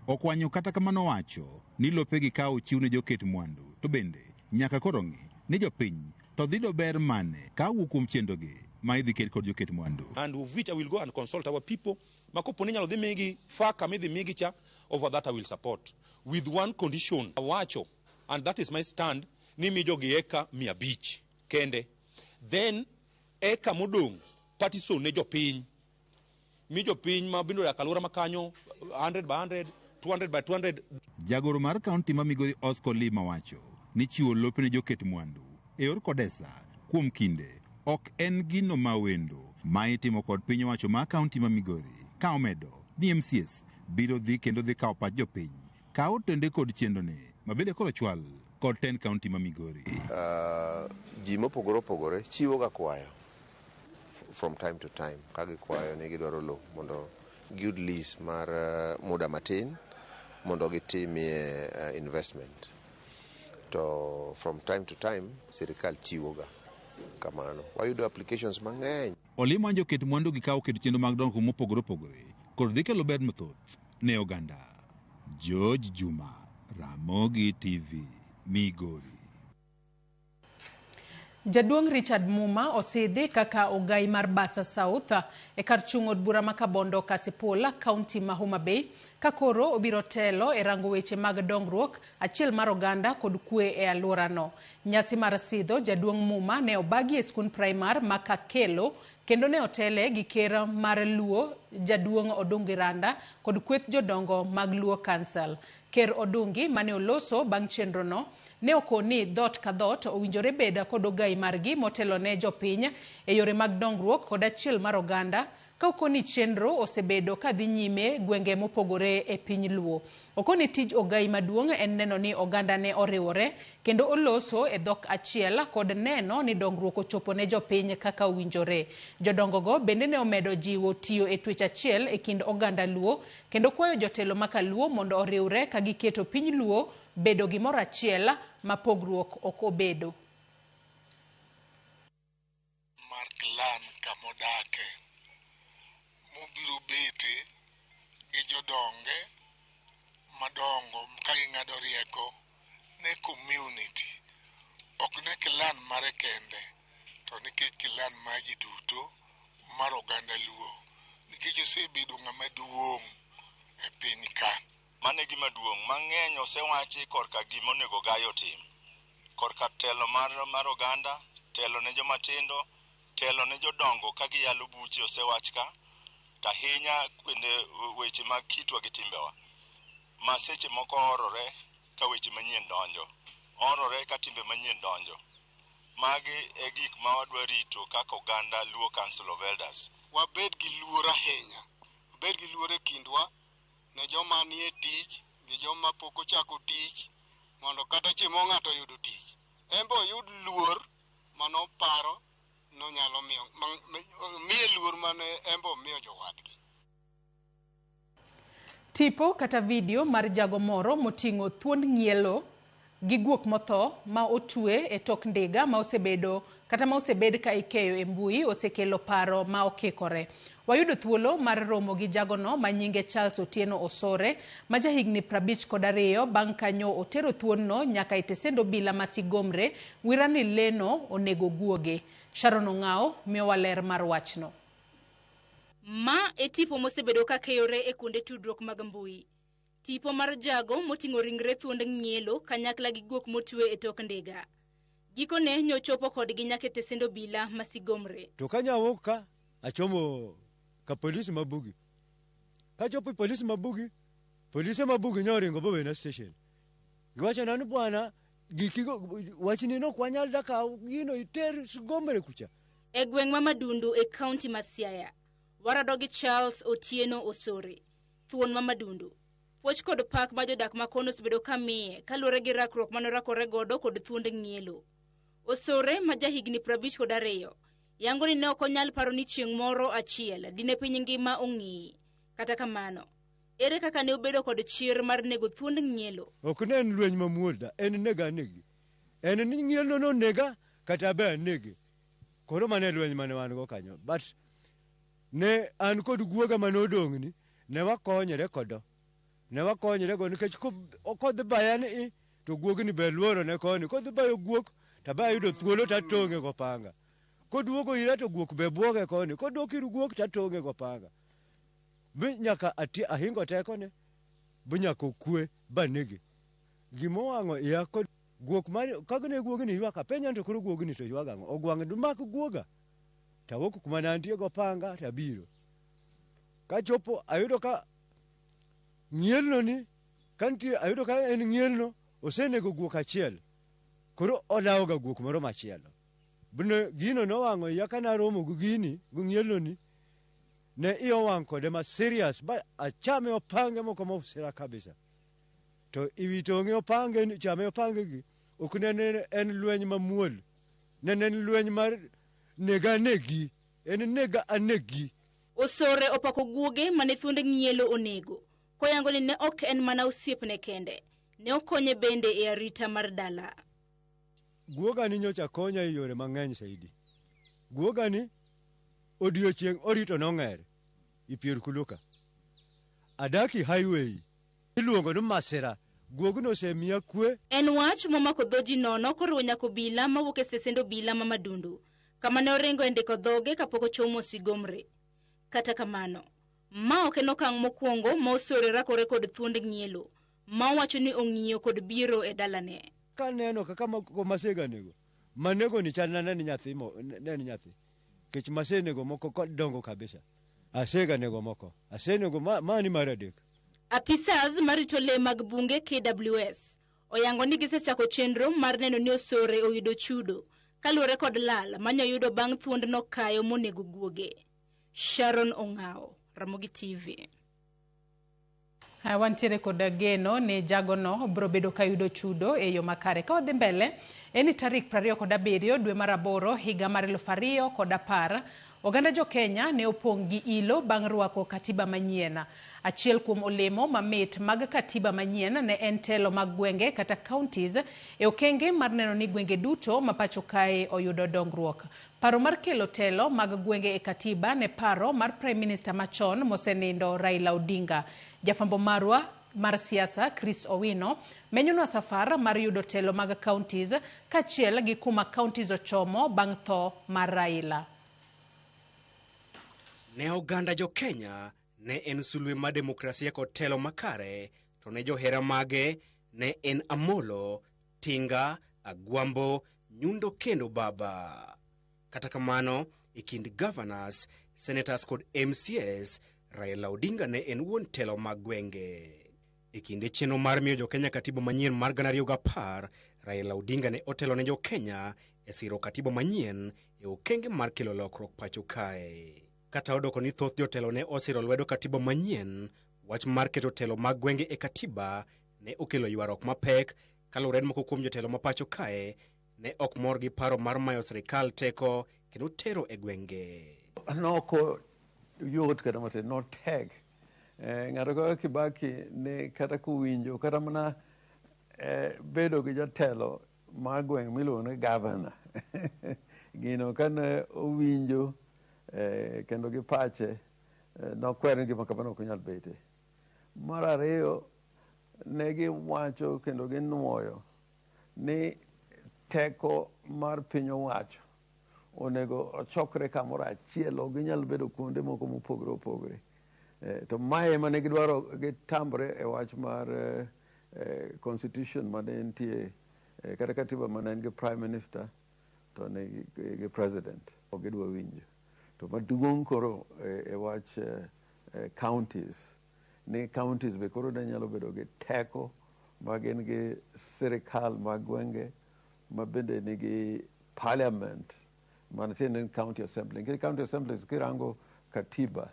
Okwanyo kata kamano wacho ni lopegi ka ochiw ne joket mwandu to bende nyaka koro ng'i ni jopiny to dhi ber mane ka owuok kuom chenrogi ma idhi ket kod joket mwandu. And of which I will go and consult our people. Ma kopo ni inyalo dhi migi fa kama idhi migi cha, over that I will support. With one condition, awacho, and that is my stand, ni mi jogi eka 500 kende. Then eka modong' partition ne jopiny. Mi jopiny ma biro dak alwora ma kanyo 100 by 100, 200 by 200. Jagoro mar kaunti ma Migori Oscar Lima wacho ni chiwo lope ne joket mwandu e yor kodesa kuom kinde ok en gino ma wendo ma itimo kod piny owacho ma kaunti ma Migori, ka omedo ni MCS biro dhi kendo dhi kawo pach jopiny ka otende kod chenroni ma bende koro chwal kod tend kaunti ma Migori. Ji mopogore opogore chiwo ga kwayo from time to time ka gikwayo ni gidwaro lowo mondo giyud lease mar muda matin mondo gitimie investment. To from time to time sirikal chiwo ga kamano. Wayudo applications mang'eny. Olimo joket mwandu gi ka oketo chenro mag dongruok mopogore opogore kod dhi kelo ber mathoth ne oganda. George Juma, Ramogi TV, Migori. Jaduong' Richard Muma osidhi kaka ogai mar Basa South e kar chung' od bura ma Kabondo Kasipul, kaunti ma Homa Bay, ka koro obiro telo e rango weche mag dongruok, achiel mar oganda kod kwe e alworano. Nyasi mar sidho jaduong' Muma ne obagi e skund primar ma Kakelo kendo ne otele gi ker mar Luo jaduong' Odungi Randa kod kweth jodongo mag Luo Council. Ker Odungi mane oloso bang' chenrono ne okoni dhoot ka dhoot owinjore bed kod ogai margi motelo ne jopiny e yore mag dongruok kod achiel mar oganda, ka okoni chenro osebedo ka dhi nyime gwenge mopogore e piny Luo. Okoni tij ogai maduong' en neno ni oganda ne oriwore kendo oloso e dhok achiel kod neno ni dongruok ochopo ne jopiny kaka owinjore. Jodongogo bende ne omedo jiwo tiyo e twech achiel e kind oganda Luo kendo kwayo jotelo ma Kaluo mondo oriwre ka giketo piny Luo bedo gimoro achiel ma pogruok ok obedo. Mar clan kamodake mobiro bete gi jodonge madongo ka ging'ado rieko ne community, ok ne clan mare kende, to nikech clan mar ji duto mar oganda Luo, nikech osebedo ng'ama duong' e piny ka. Mano e gima duong' mang'eny osewachi korka gima onego gai otim korka telo mar oganda, telo ne joma tindo, telo ne jodongo ka giyalo buche osewach ka, to ahinya bende weche mag kitwa gi timbewa ma seche moko orore ka weche manyien donjo, orore ka timbe manyien donjo. Magi e gik ma wadwa rito kaka oganda Luo Council of Elders. Wabed gi luor ahinya, wabed gi luor e kindwa ne joma nie tich gi joma pok ochako tich, mondo kata chieng' moro ng'ato oyudo tich, en be oyud luor manoparo nonyalo miyo, miye luor mane en be omiyo jowadgi. Tipo kata video mar jago moro moting'o thuond ng'ielo gi guok motho ma otwe e tok ndiga ma osebedo kata ma osebed ka ikeyo e mbui osekelo paro ma okikore. Wayudo thuolo mar romo gi jagono ma nyinge Charles Otieno Osore ma jahigni 52 bang' kanyo otero thuonno nyaka e tesend obila ma Sigomre wira ni leno onego guoge. Sharon Ong'ao miyowa ler mar wachno. Ma e tipo mosebedo ka keyore e kuonde tudruok mag mbui. Tipo mar jago moting'o ringre thuond ng'ielo kanyakla gi guok motwe e tok ndiga. Gikone nyochopo kodgi nyaka e tesend obila ma Sigomre. To kanyawuok ka achomo ka polisi mabugi. Kachopo polisi mabugi, polise mabugi nyoringo bowena station. Giwachona ni bwana gikigo wachni no kwanyal dakaw gino iter Sigomre kucha. E gweng' ma Madundu e kaunti ma Siaya, warado gi Charles Otieno Osore, thuon ma Madundu. Puoch kod pak ma jodak ma kono osebedo ka miye kaluwore gi rakruok manorakore godo kod thuond ng'ielo. Osore ma jahigni 52 yango ni ne ok onyal paro ni chieng' moro achiel dine piny ngima ong'i. Kata kamano, ere kaka ne obedo kod chir mar nego thuond ng'ielo? Ok ne en lweny mamuol da, en nega anegi. En ni ng'ielo nonega kata be anege. Koro mano e lweny mane wan go kanyo. But ne an kod guoga mane odong'ni, ne wakonyore kodo. Ne wakonyore go nikech kodhi baya ni i, to guogni be luoro ne koni. Kodhi bayo guok, to abe ayudo thuolo to atong'e gopanga. Koduogo ira to guok be buoge koni. Kodok ir guok to atong'e gopanga. Bi nyaka ahingo tekone, bi nyaka okwe banege. Gimowang'o iya kod guok mar ka ne guogni ywak, apenja ni to koro guogni to ywak ang'o? Ogwang' dumak guoga. Tawuok kuma ne antie gopanga tabiro. Kachopo ayudo ka ng'ielno ni kantie ayudo ka en ng'ielno osenego guok achiel. Koro olawo ga guok moro machielo. Bne gino nowang'o iya ka naromo gi gini gi ng'ielno ni ne iya owang' kode ma serious ba achame opange moko mosira kabisa. To iwi tong'e opange chame opange gi ok ne en lweny mamuol. Ne en lweny mar nega anegi. En nega anegi. Osore opako guoge mane thuond ng'ielo onego, koyango ni ne ok en mana osiepne kende, ne okonye bende e arita mar dala. Guoga ni nyocha konya e yore mang'eny saidi. Guoga ni odiochieng' orito nong'er i pier kuluka. Adak i highway iluongo ni masira. Guogno osemiya kwe. En wach momako dho ji nono koriwo nyaka obila mawuok e stesend obila ma Madundu, kama ne oringo e ndiko dhoge kapok ochomo Sigomre. Kata kamano, ma ok en okang' mokwongo ma Osore rakore kod thuond ng'ielo, ma owacho ni ong'iyo kod biro e dalane. Kaneno kaka maseganego, manego ni chal na ne nyathi ne nyathi. Kech masenego moko kodongo kabisa. Aseganego moko. Asenego mani mar adek. Apisas marito le mag bunge KWS oyango ni gisechako chenro mar neno ni Osore oyudo chudo kaluwore kod lal manyoyudo bang' thuondno kayo monego guoge. Sharon Ong'ao, Ramogi TV. Wantiere kod geno ni jagono biro bedo kayudo chudo e yo makare. Ka wadhi mbele, en ni tarik 27 dwe mar 8 higa mar 2010, oganda jo Kenya ne opong' gi ilo bang' rwako katiba manyien. Achiel kuom olemo mamit mag katiba manyien ne en telo mag gwenge kata counties e okenge mar neno ni gwenge duto ma pacho kae oyudo dongruok. Paro mar kelo telo mag gwenge e katiba ne paro mar Prime Minister machon mosenindo Raila Odinga. Jafwambo marwa mar siasa Chris Owino menyonwa safar mar yudo telo mag counties kaachiel gi kuma counties ochomo bang' tho mar Raila. Ne oganda jo Kenya ne en sulwe mar demokrasia kod telo makare, to ne johera mage ne en Amolo, Tinga, Agwambo, Nyundo kendo Baba. Kata kamano, e kind governors, senators kod MCAs, Raila Odinga ne en wuon telo mag gwenge. E kinde chenro mar miyo jo Kenya katiba manyien mar 2010, Raila Odinga ne otelo ne jo Kenya e siro katiba manyien e okenge mar kelo lokruok pacho kae. Kata odoko ni thoth jotelo ne osiro lwedo katiba manyien, wach mar keto telo mag gwenge e katiba ne okelo ywaruok mapek kaluwore ni moko kuom jotelo ma pacho kae ne ok mor gi paro mar mayo sirikal teko kendo tero e gwenge. Noko yot kata matin, notek. Ng'ato kaka Kibaki ne kata kowinjo kata mana bedo gi jatelo mar gweng' miluongo ni governor. Gino kane owinjo kendo gi pache nokwero ni gima kamano ok nyal bete. Mar ariyo, ne giwacho kendo ginuoyo ni teko mar piny owacho onego ochokre kamoro achiel, ok ginyal bedo kuonde moko mopogore opogore. To mae ema ne gidwaro gitambre e wach mar constitution mane nitie kata katiba mane en gi prime minister to ne gi president ok gidwa winjo. To maduong' koro e wach counties ni counties be koro ne nyalo bedo gi teko ma gin gi sirikal mag gwenge ma bende nigi parliament mano tiende ni county assembly. Nikech county assemblies kirango katiba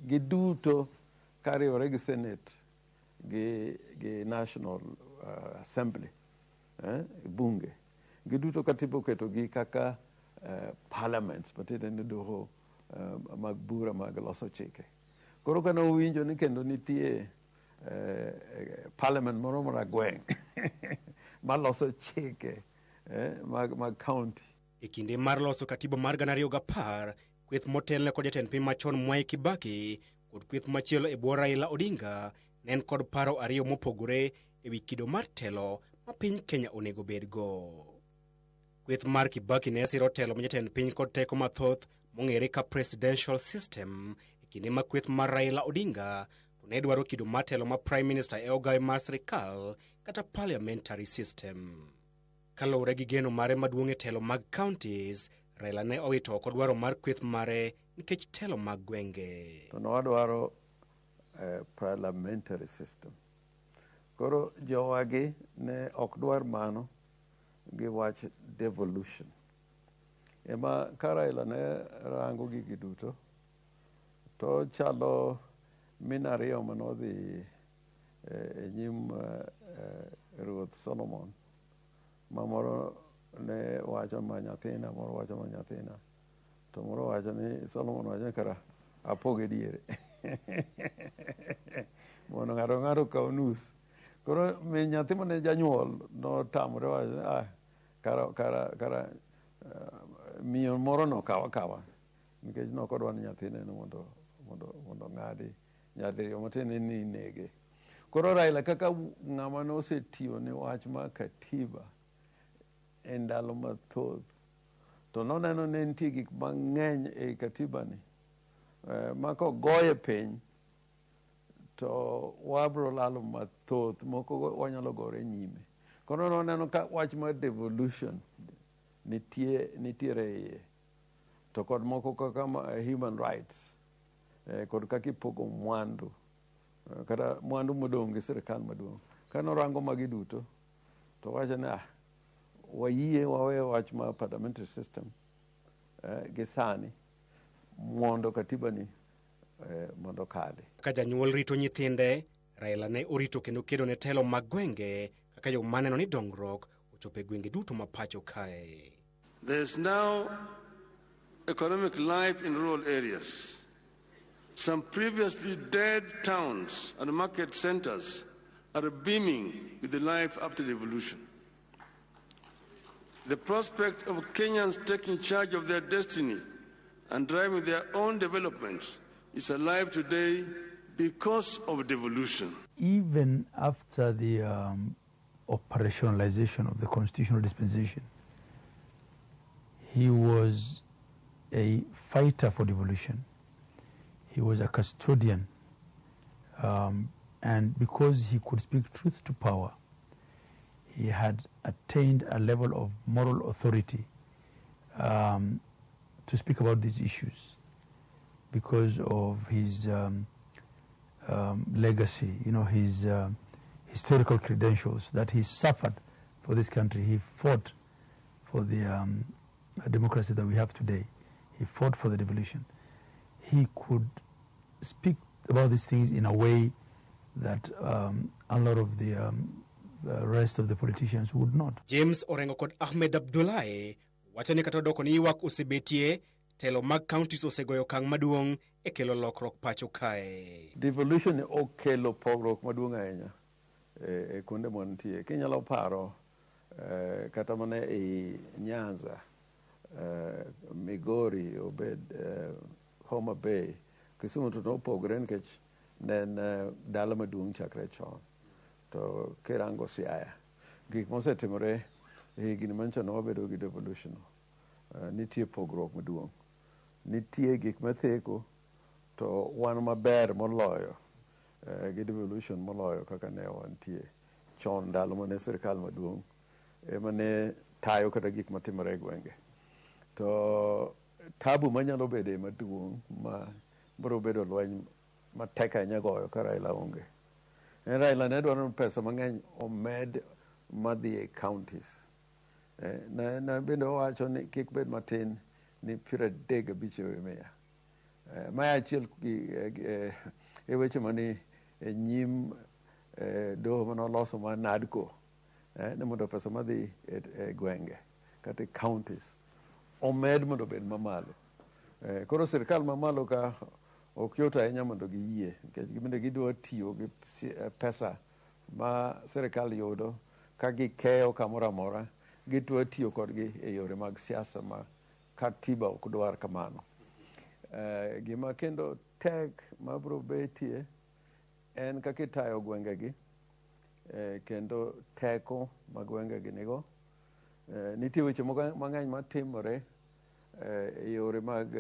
giduto kariwore gi senate gi national assembly bunge Giduto katiba oketogi kaka parliaments, matiende ni doho mag bura mag loso chike. Koro kane owinjo ni kendo nitie parliament moro mar gweng' maloso chike mag county. E kinde mar loso katiba mar 2010, kweth motelne kod jatend piny machon Mwai Kibaki kod kweth machielo e bwo Raila Odinga ne en kod paro ariyo mopogore ewi kido mar telo ma piny Kenya onego bedgo. Kweth mar Kibaki ne siro telo ma jatend piny kod teko mathoth mong'ere ka presidential system, e kinde ma kweth mar Raila Odinga to ne dwaro kido mar telo ma prime minister e ogawe mar sirikal kata parliamentary system. Kaluwore gi geno mare maduong' e telo mag counties, Raila ne owito oko dwaro mar kweth mare nikech telo mag gwenge. To nwadwaro parliamentary system. Koro jowagi ne ok dwar mano gi wach devolution. Ema ka Raila ne rango gigi duto, to chalo min ariyo manodhi e nyim ruoth Solomon, ma moro ne wacho ma nyathina, moro wacho ma nyathina, to moro wacho ni Solomon wacho ni kara apoge diere mondo ng'ato ng'ato okaw nus. Koro min nyathi mane janyuol notamore wacho ni ah, kara miyo moro nokaw akawa nikech nokodwa ni nyathine no mondo ng'adi nyadiriyo matiende ni inege. Koro Raila kaka ng'ama nosetiyo ne wach mar katiba e ndalo mathoth, to noneno ne nitie gik mang'eny ei katiba ni ma kogoye piny to wabro lalo mathoth, moko wanyalo gore nyime. Koro noneno ka wach mar devolution nitiere iye, to kod moko kaka human rights, kod kaka ipogo mwandu, kata mwandu modong' gi sirikal maduong'. Ka norango magi duto, to wacho ni ah, wayie wawe wach mar parliamentary system gi sani mondo katiba ni mondo kali. Kaka janyuol rito nyithinde, Raila ne orito kendo kedo ne telo mag gwenge kaka yo maneno ni dongruok ochopo e gwenge duto ma pacho kae. There is now economic life in rural areas. Some previously dead towns and market centers are beaming with the life after devolution. The prospect of Kenyans taking charge of their destiny and driving their own development is alive today because of devolution. Even after the operationalization of the constitutional dispensation, he was a fighter for devolution. He was a custodian. And because he could speak truth to power, he had attained a level of moral authority to speak about these issues because of his legacy, you know, his historical credentials that he suffered for this country. He fought for the democracy that we have today. He fought for the devolution. He could speak about these things in a way that a lot of the rest of the politicians would not. James Orengo kod Ahmed Abdullahi wacho ni kata odoko ni ywak osebetie, telo mag counties osegoyo okang' maduong' e kelo lokruok pacho kae. Devolution okelo pogruok maduong' ahinya e kuonde mantie. Kinyalo paro kata mana e Nyanza, Migori, obed Homa Bay, Kisumu to nopogore nikech ne en dala maduong' chakre chon. To kirango Siaya, gik mosetimore e higni manyocha ne wabedo gi devolution, nitie pogruok maduong'. Nitie gik matheko to wan maber moloyo gi devolution moloyo kaka ne wantie chon ndalo mane sirikal maduong' ema ne tayo kata gik matimore e gwenge. To tabu manyalo bede maduong' ma biro bedo lweny matek ahinya goyo ka Raila onge. En Raila ne dwaro ni pesa mang'eny omed madhi e counties. Ne bende owacho ni kik bed matin ni 35%. Mae achiel e weche mani e nyim doho manoloso mar NADCO, ni mondo pesa madhi e gwenge kata e counties omed mondo obed mamalo. Koro sirikal mamalo ka ok yot ahinya mondo giyie nikech gibende gidwa tiyo gi pesa ma sirikal yudo ka gikeyo kamoro amora, gidwa tiyo kodgi e yore mag siasa ma katiba ok dwar kamano. Gima kendo tek mabiro betie en kaka itayo gwengegi kendo teko ma gwengegi nigo. Nitie weche moko mang'eny matimore e yore mag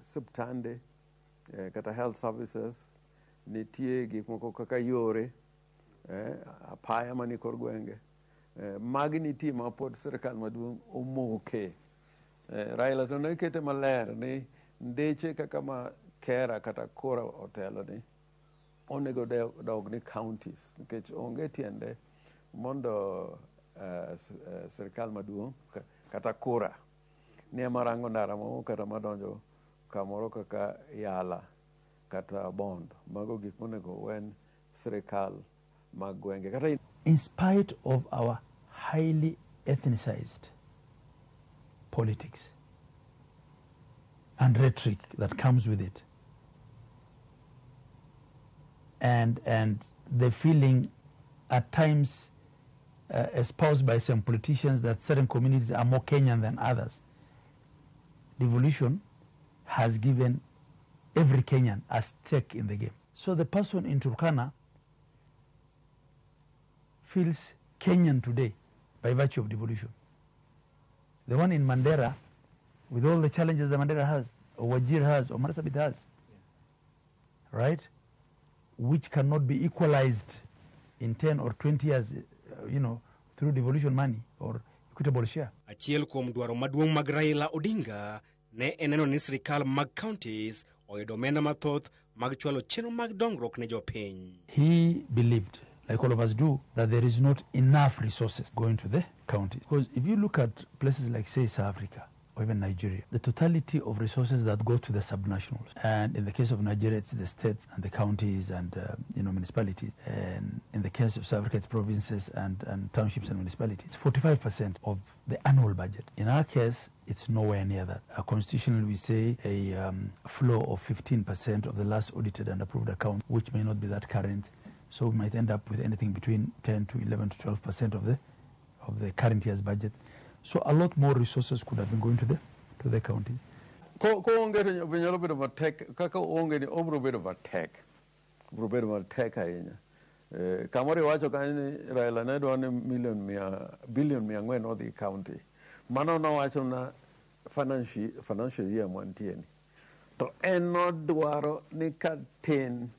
osiptande kata health services. Nitie gik moko kaka yore, apaya manie kor gwenge. Magi nitie ma pod sirikal maduong' omoke. Raila to ne kete maler ni ndeche kaka ma Kera kata Kura otelo ni onego dog ni counties nikech onge tiende mondo sirikal maduong' kata Kura ni ema rango ndara moro kata madonjo kamoro kaka Yala kata Bondo. Mago gik monego wen sirikal mag gwenge. Kata in spite of our highly ethnicized politics and rhetoric that comes with it, and the feeling at times espoused by some politicians that certain communities are more Kenyan than others, devolution has given every Kenyan a stake in the game. So the person in Turkana feels Kenyan today by virtue of devolution. The one in Mandera, with all the challenges that Mandera has, or Wajir has, or Marsabit has, right? Which cannot be equalized in 10 or 20 years, through devolution money or equitable share. Achiel kuom dwaro maduong' mag Raila Odinga ne en neno ni sirikal mag counties oyudo omenda mathoth mag chwalo chenro mag dongruok ne jopiny. He believed, like all of us do, that there is not enough resources going to the counties. Because if you look at places like, say, South Africa or even Nigeria, the totality of resources that go to the subnationals, and in the case of Nigeria, it's the states and the counties and municipalities, and in the case of South Africa, it's provinces and townships and municipalities. It's 45% of the annual budget. In our case, it's nowhere near that. Constitutionally, we say a flow of 15% of the last audited and approved account, which may not be that current. So we might end up with anything between 10 to 11 to 12% of the current year's budget. So a lot more resources could have been going to the counties. Ko onge to nyalo bedo matek kaka onge ni obiro bedo matek. Obiro bedo matek ahinya. Kamoro iwacho kanyo ni Raila ne dwaro ni billion 400 odhi county. Mano nowacho na financial year mwantie ni. To en nodwaro ni ka tin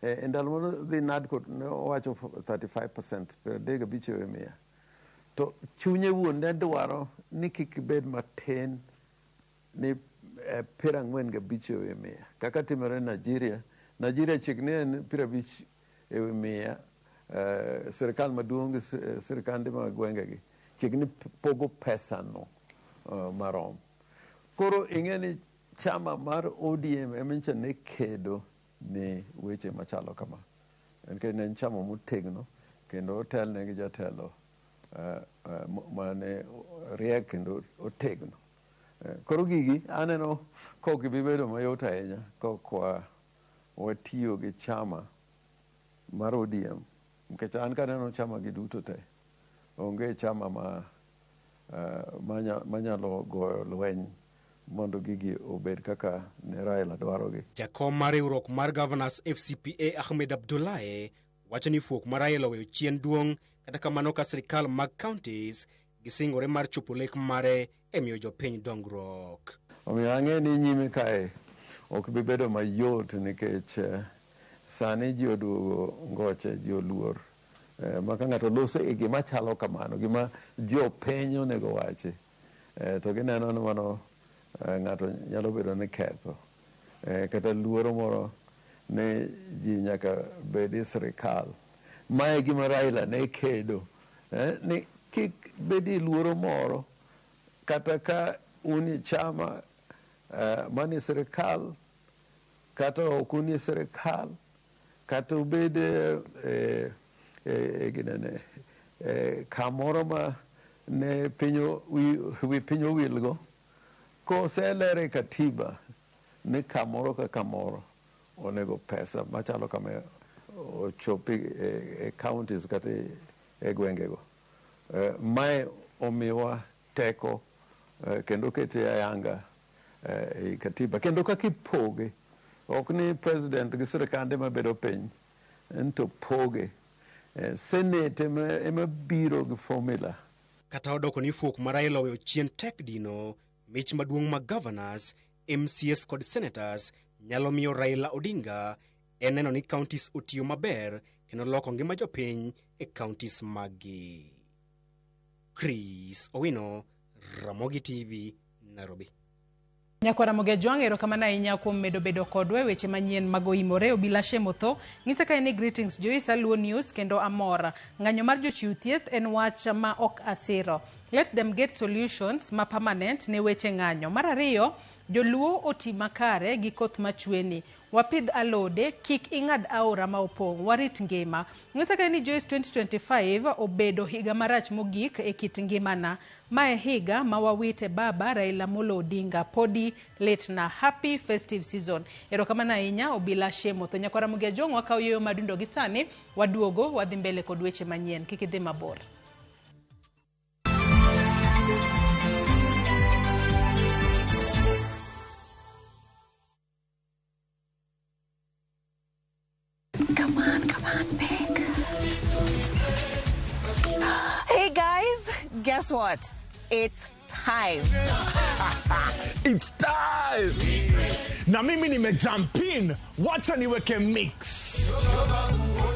e ndalo mano dhi NADCO ne owacho 35%, 35%. To chunye wuon ne dwaro ni kik bed matin ni 45%. Kaka timore Nigeria, Nigeria chik ni en 50%, sirikal maduong' gi sirikande mag gwengegi chik ni pogo pesa no marom. Koro ing'e ni chama mar ODM ema ne kedo ni weche machalo kama. Nikech ne en chama motegno kendo otelne gi jatelo mane riek kendo otegno. Koro gigi aneno kok gibi bedo mayot ahinya kok watiyo gi chama mar ODM. Nikech an kaneno chama gi duto te, onge chama manyalo goyo lweny mondo gigi obed kaka ne Raila dwarogi. Jakom mar riwruok mar Governors FCPA Ahmed Abdullahi wacho ni fuok mar Raila oweyo chien duong' kata kamano ka sirikal mag counties gisingore mar chopo lek mare e miyo jopiny dongruok. Omiyo ang'e ni nyime kae ok bi bedo mayot nikech sani ji oduogo ngoche, ji oluor. Ma ka ng'ato loso e gima chalo kamano, gima jopiny onego wachi, to gineno ni mano ng'ato nyalo bedo ni ketho. Kata luoro moro ni ji nyaka bed e sirikal. Mae gima Raila ne kedo, ni kik bedi luoro moro kata ka un e chama manie sirikal kata ok un e sirikal kata ubed ginene kamoro ma ne piny wi piny owilgo koselere katiba ni kamoro ka kamoro onego pesa machalo kama ochopi e counties kata e gwengego. Mae omiwa teko kendo kete ayanga e katiba kendo kaka ipoge ok ni president gi sirikande mabedo piny to poge. Senate ema biro gi formula. Kata odoko ni fuok ma Raila oweyo chien tek dino, mich maduong' mag governors, MCAs kod senators nyalo miyo Raila Odinga en neno ni counties otiyo maber kendo loko ngima jopiny e counties maggi. Chris Owino, Ramogi TV, Nairobi. Nyakwar Ramogi Ajwang', erokamano ahinya kuom medo bedo kodwa e weche manyien mag oimore. Obila Shemotho ng'ise kae ni greetings Joyce Aluo News kendo amor. Ng'anyo mar jochiw thieth en wach ma ok asiro. Let them get solutions ma permanent ne weche ng'anyo. Mar ariyo, joluo oti makare gi koth machweni. Wapidh alode, kik ing'ad aora ma opong', warit ngima. Ng'ise kae ni Joyce 2025 obedo higa marach mogik e kit ngimana. Mae higa ma wawite baba Raila Amolo Odinga podi litna. Happy festive season. Erokamano ahinya Obila Shemotho. Nyakwar Ramogi Ajwang' wakawo yueyo madundo gi sani, waduogo wadhi mbele kod weche manyien. Kik idhi mabor. Come on, pick. Hey guys, guess what? It's time. It's time. Na mimi nimejump in, wacha niweke mix.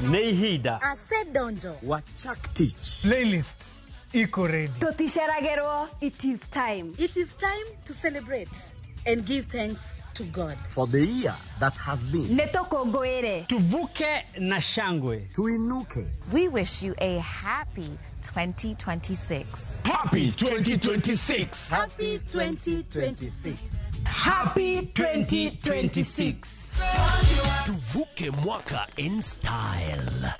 Neihida. Asedonjo. Wachak tich. Playlist iko ready. Totisheragerwo, it is time. It is time to celebrate and give thanks to God for the year that has been. Netokogoere. Tuvuke na shangwe. Tuinuke. We wish you a happy 2026. Happy 2026. Happy 2026. Happy 2026. Tuvuke mwaka in style.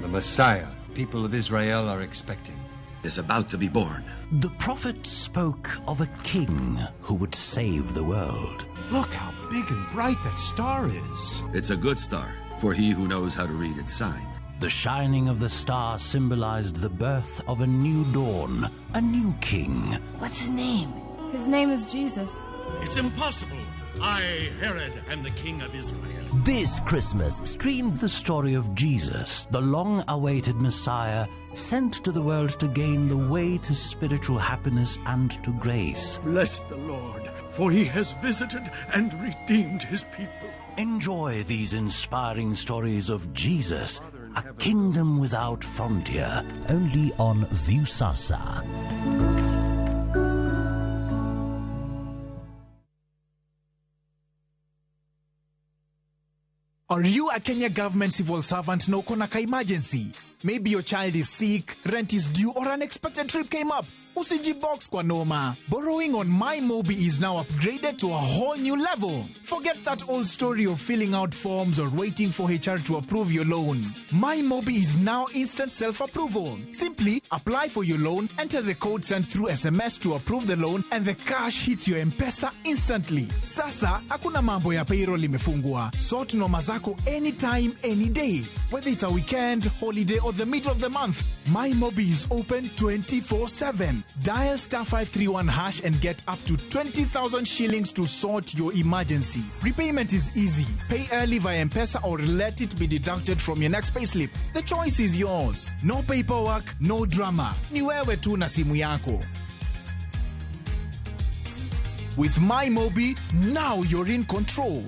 The Messiah people of Israel are expecting is about to be born. The prophet spoke of a king who would save the world. Look how big and bright that star is. It's a good star for he who knows how to read its sign. The shining of the star symbolized the birth of a new dawn, a new king. What's his name? His name is Jesus. It's impossible. I, Herod, am the king of Israel. This Christmas, stream the story of Jesus, the long-awaited Messiah, sent to the world to gain the way to spiritual happiness and to grace. Bless the Lord, for he has visited and redeemed his people. Enjoy these inspiring stories of Jesus, a kingdom without frontier, only on Viusasa. Are you a Kenya government civil servant na uko na ka emergency? Maybe your child is sick, rent is due, or unexpected trip came up. Usijibox kwa noma. Borrowing on MyMobi is now upgraded to a whole new level. Forget that old story of filling out forms or waiting for HR to approve your loan. MyMobi is now instant self-approval. Simply apply for your loan, enter the code sent through SMS to approve the loan, and the cash hits your M-Pesa instantly. Sasa, hakuna mambo ya payroll imefungwa. Sort noma zako anytime, any day. Whether it's a weekend, holiday, or the middle of the month, MyMobi is open 24/7. Dial star 531 hash and get up to 20,000 shillings to sort your emergency. Repayment is easy. Pay early via M-Pesa or let it be deducted from your next payslip. The choice is yours. No paperwork, no drama. Ni wewe tu na simu yako. With MyMobi, now you're in control.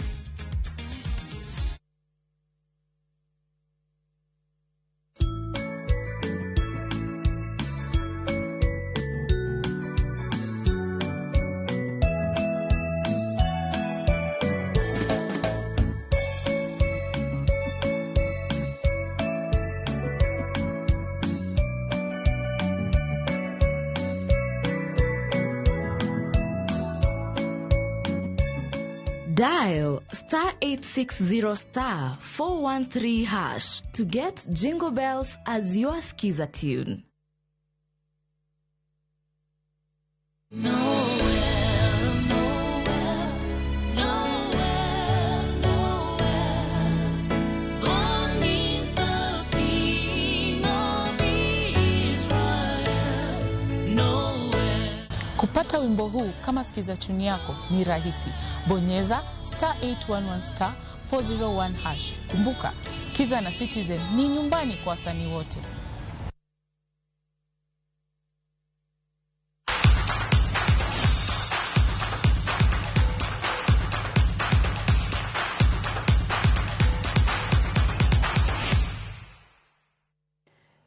Dial Star 860 star 413 hash to get Jingle Bells as your skiza tune. Born is the King of Israel. Noel. Kupata wimbo huu kama sikiza tuni yako ni rahisi. Bonyeza star 811 star 401 hash. Kumbuka, Skiza na Citizen ni nyumbani kwa wasanii wote.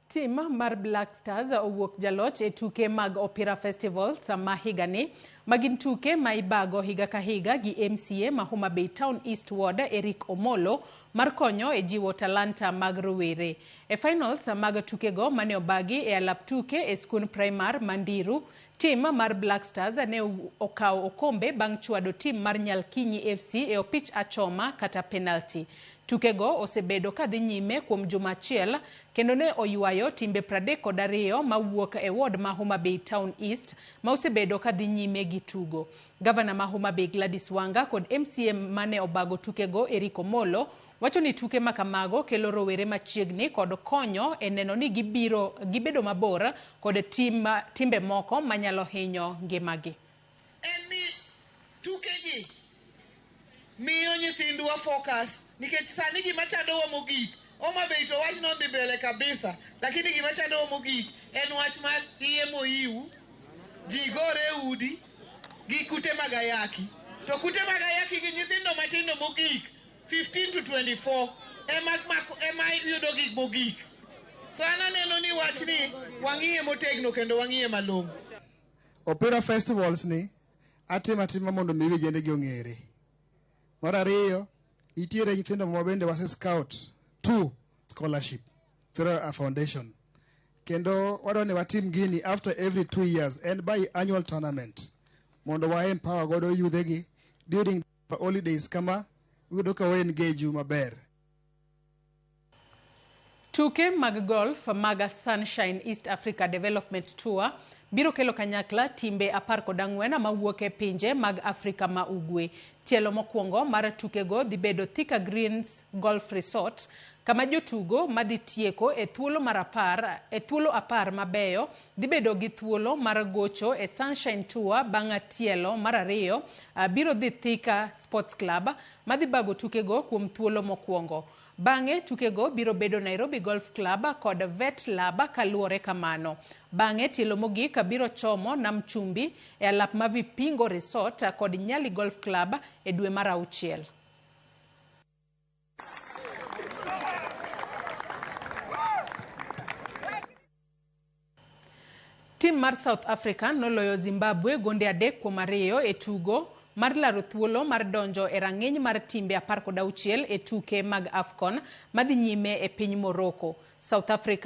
Tim mar Black Stars owuok jaloch e tuke mag Opira Festival sama higani ma gin tuke ma ibago higa ka higa gi MCA ma Homa Bay Town East Ward Eric Omolo mar konyo e jiwo talanta mag rowere. E finals mag tukego mane obagi e alap tuke e skund primar Mandiru, tim mar Black Stars ne okawo okombe bang' chwado tim mar Nyalkinyi FC e opich achoma kata penalty. Tukego osebedo kadhi nyime kuom juma achiel kendo ne oywayo timbe 32 mawuok e ward ma Homa Bay Town East ma osebedo kadhi nyime gi tugo. Gavana ma Homa Bay Gladys Wanga kod MCA mane obago tukego Eric Omolo wacho ni tuke makamago kelo rowere machiegni kod konyo e neno ni gibedo mabor kod timbe moko manyalo hinyo ngimagi. En ni tukegi miyo nyithindwa focus nikech sani gima chandowa mogik Homa Bay to wach nodhi mbele kabisa, lakini gima chandowa mogik en wach mar iemo ji gore e udi gi kute mag ayaki. To kute mag ayaki gi nyithindo matindo mogik 15 to 24 ema yudo gik mogik. So an aneno ni wachni wang'iye motegno kendo wang'iye malong'o. Opira festivals ni atimo atima mondo mi vijende gi ong'ere. Mar ariyo, nitiere nyithindo ma bende wase scout 2 scholarship through a foundation. Kendo wadwa ni watim gini after every 2 years and by annual tournament mondo wa empower godo yudhe gi during holidays kama wiyudo ka wa engage maber. Tuke mag golf mag Sunshine East Africa Development Tour biro kelo kanyakla timbe 14 mawuok e pinje mag Afrika ma Ugwe. Tielo mokwongo mar tukego dhi bedo Thika Greens Golf Resort kama jotugo madhi tieko e thuolo mar 10 mabeyo dhi bedo gi thuolo mar gocho e Sunshine Tour bang' tielo mar 2 biro dhi Thika Sports Club madhi bago tukego kuom thuolo mokwongo. Bang'e tukego biro bedo Nairobi Golf Club kod Vet Lab kaluwore kamano. Bang'e tielo mogik biro chomo Nam Chumbi e alap ma Vipingo Resort kod Nyali Golf Club e dwe mar 6. Tim mar South Africa noloyo Zimbabwe gonde 3-2 e tugo mar laro thuolo mar donjo e rang'iny mar timbe 16 e tuke mag AFCON madhi nyime e piny Morocco. South Africa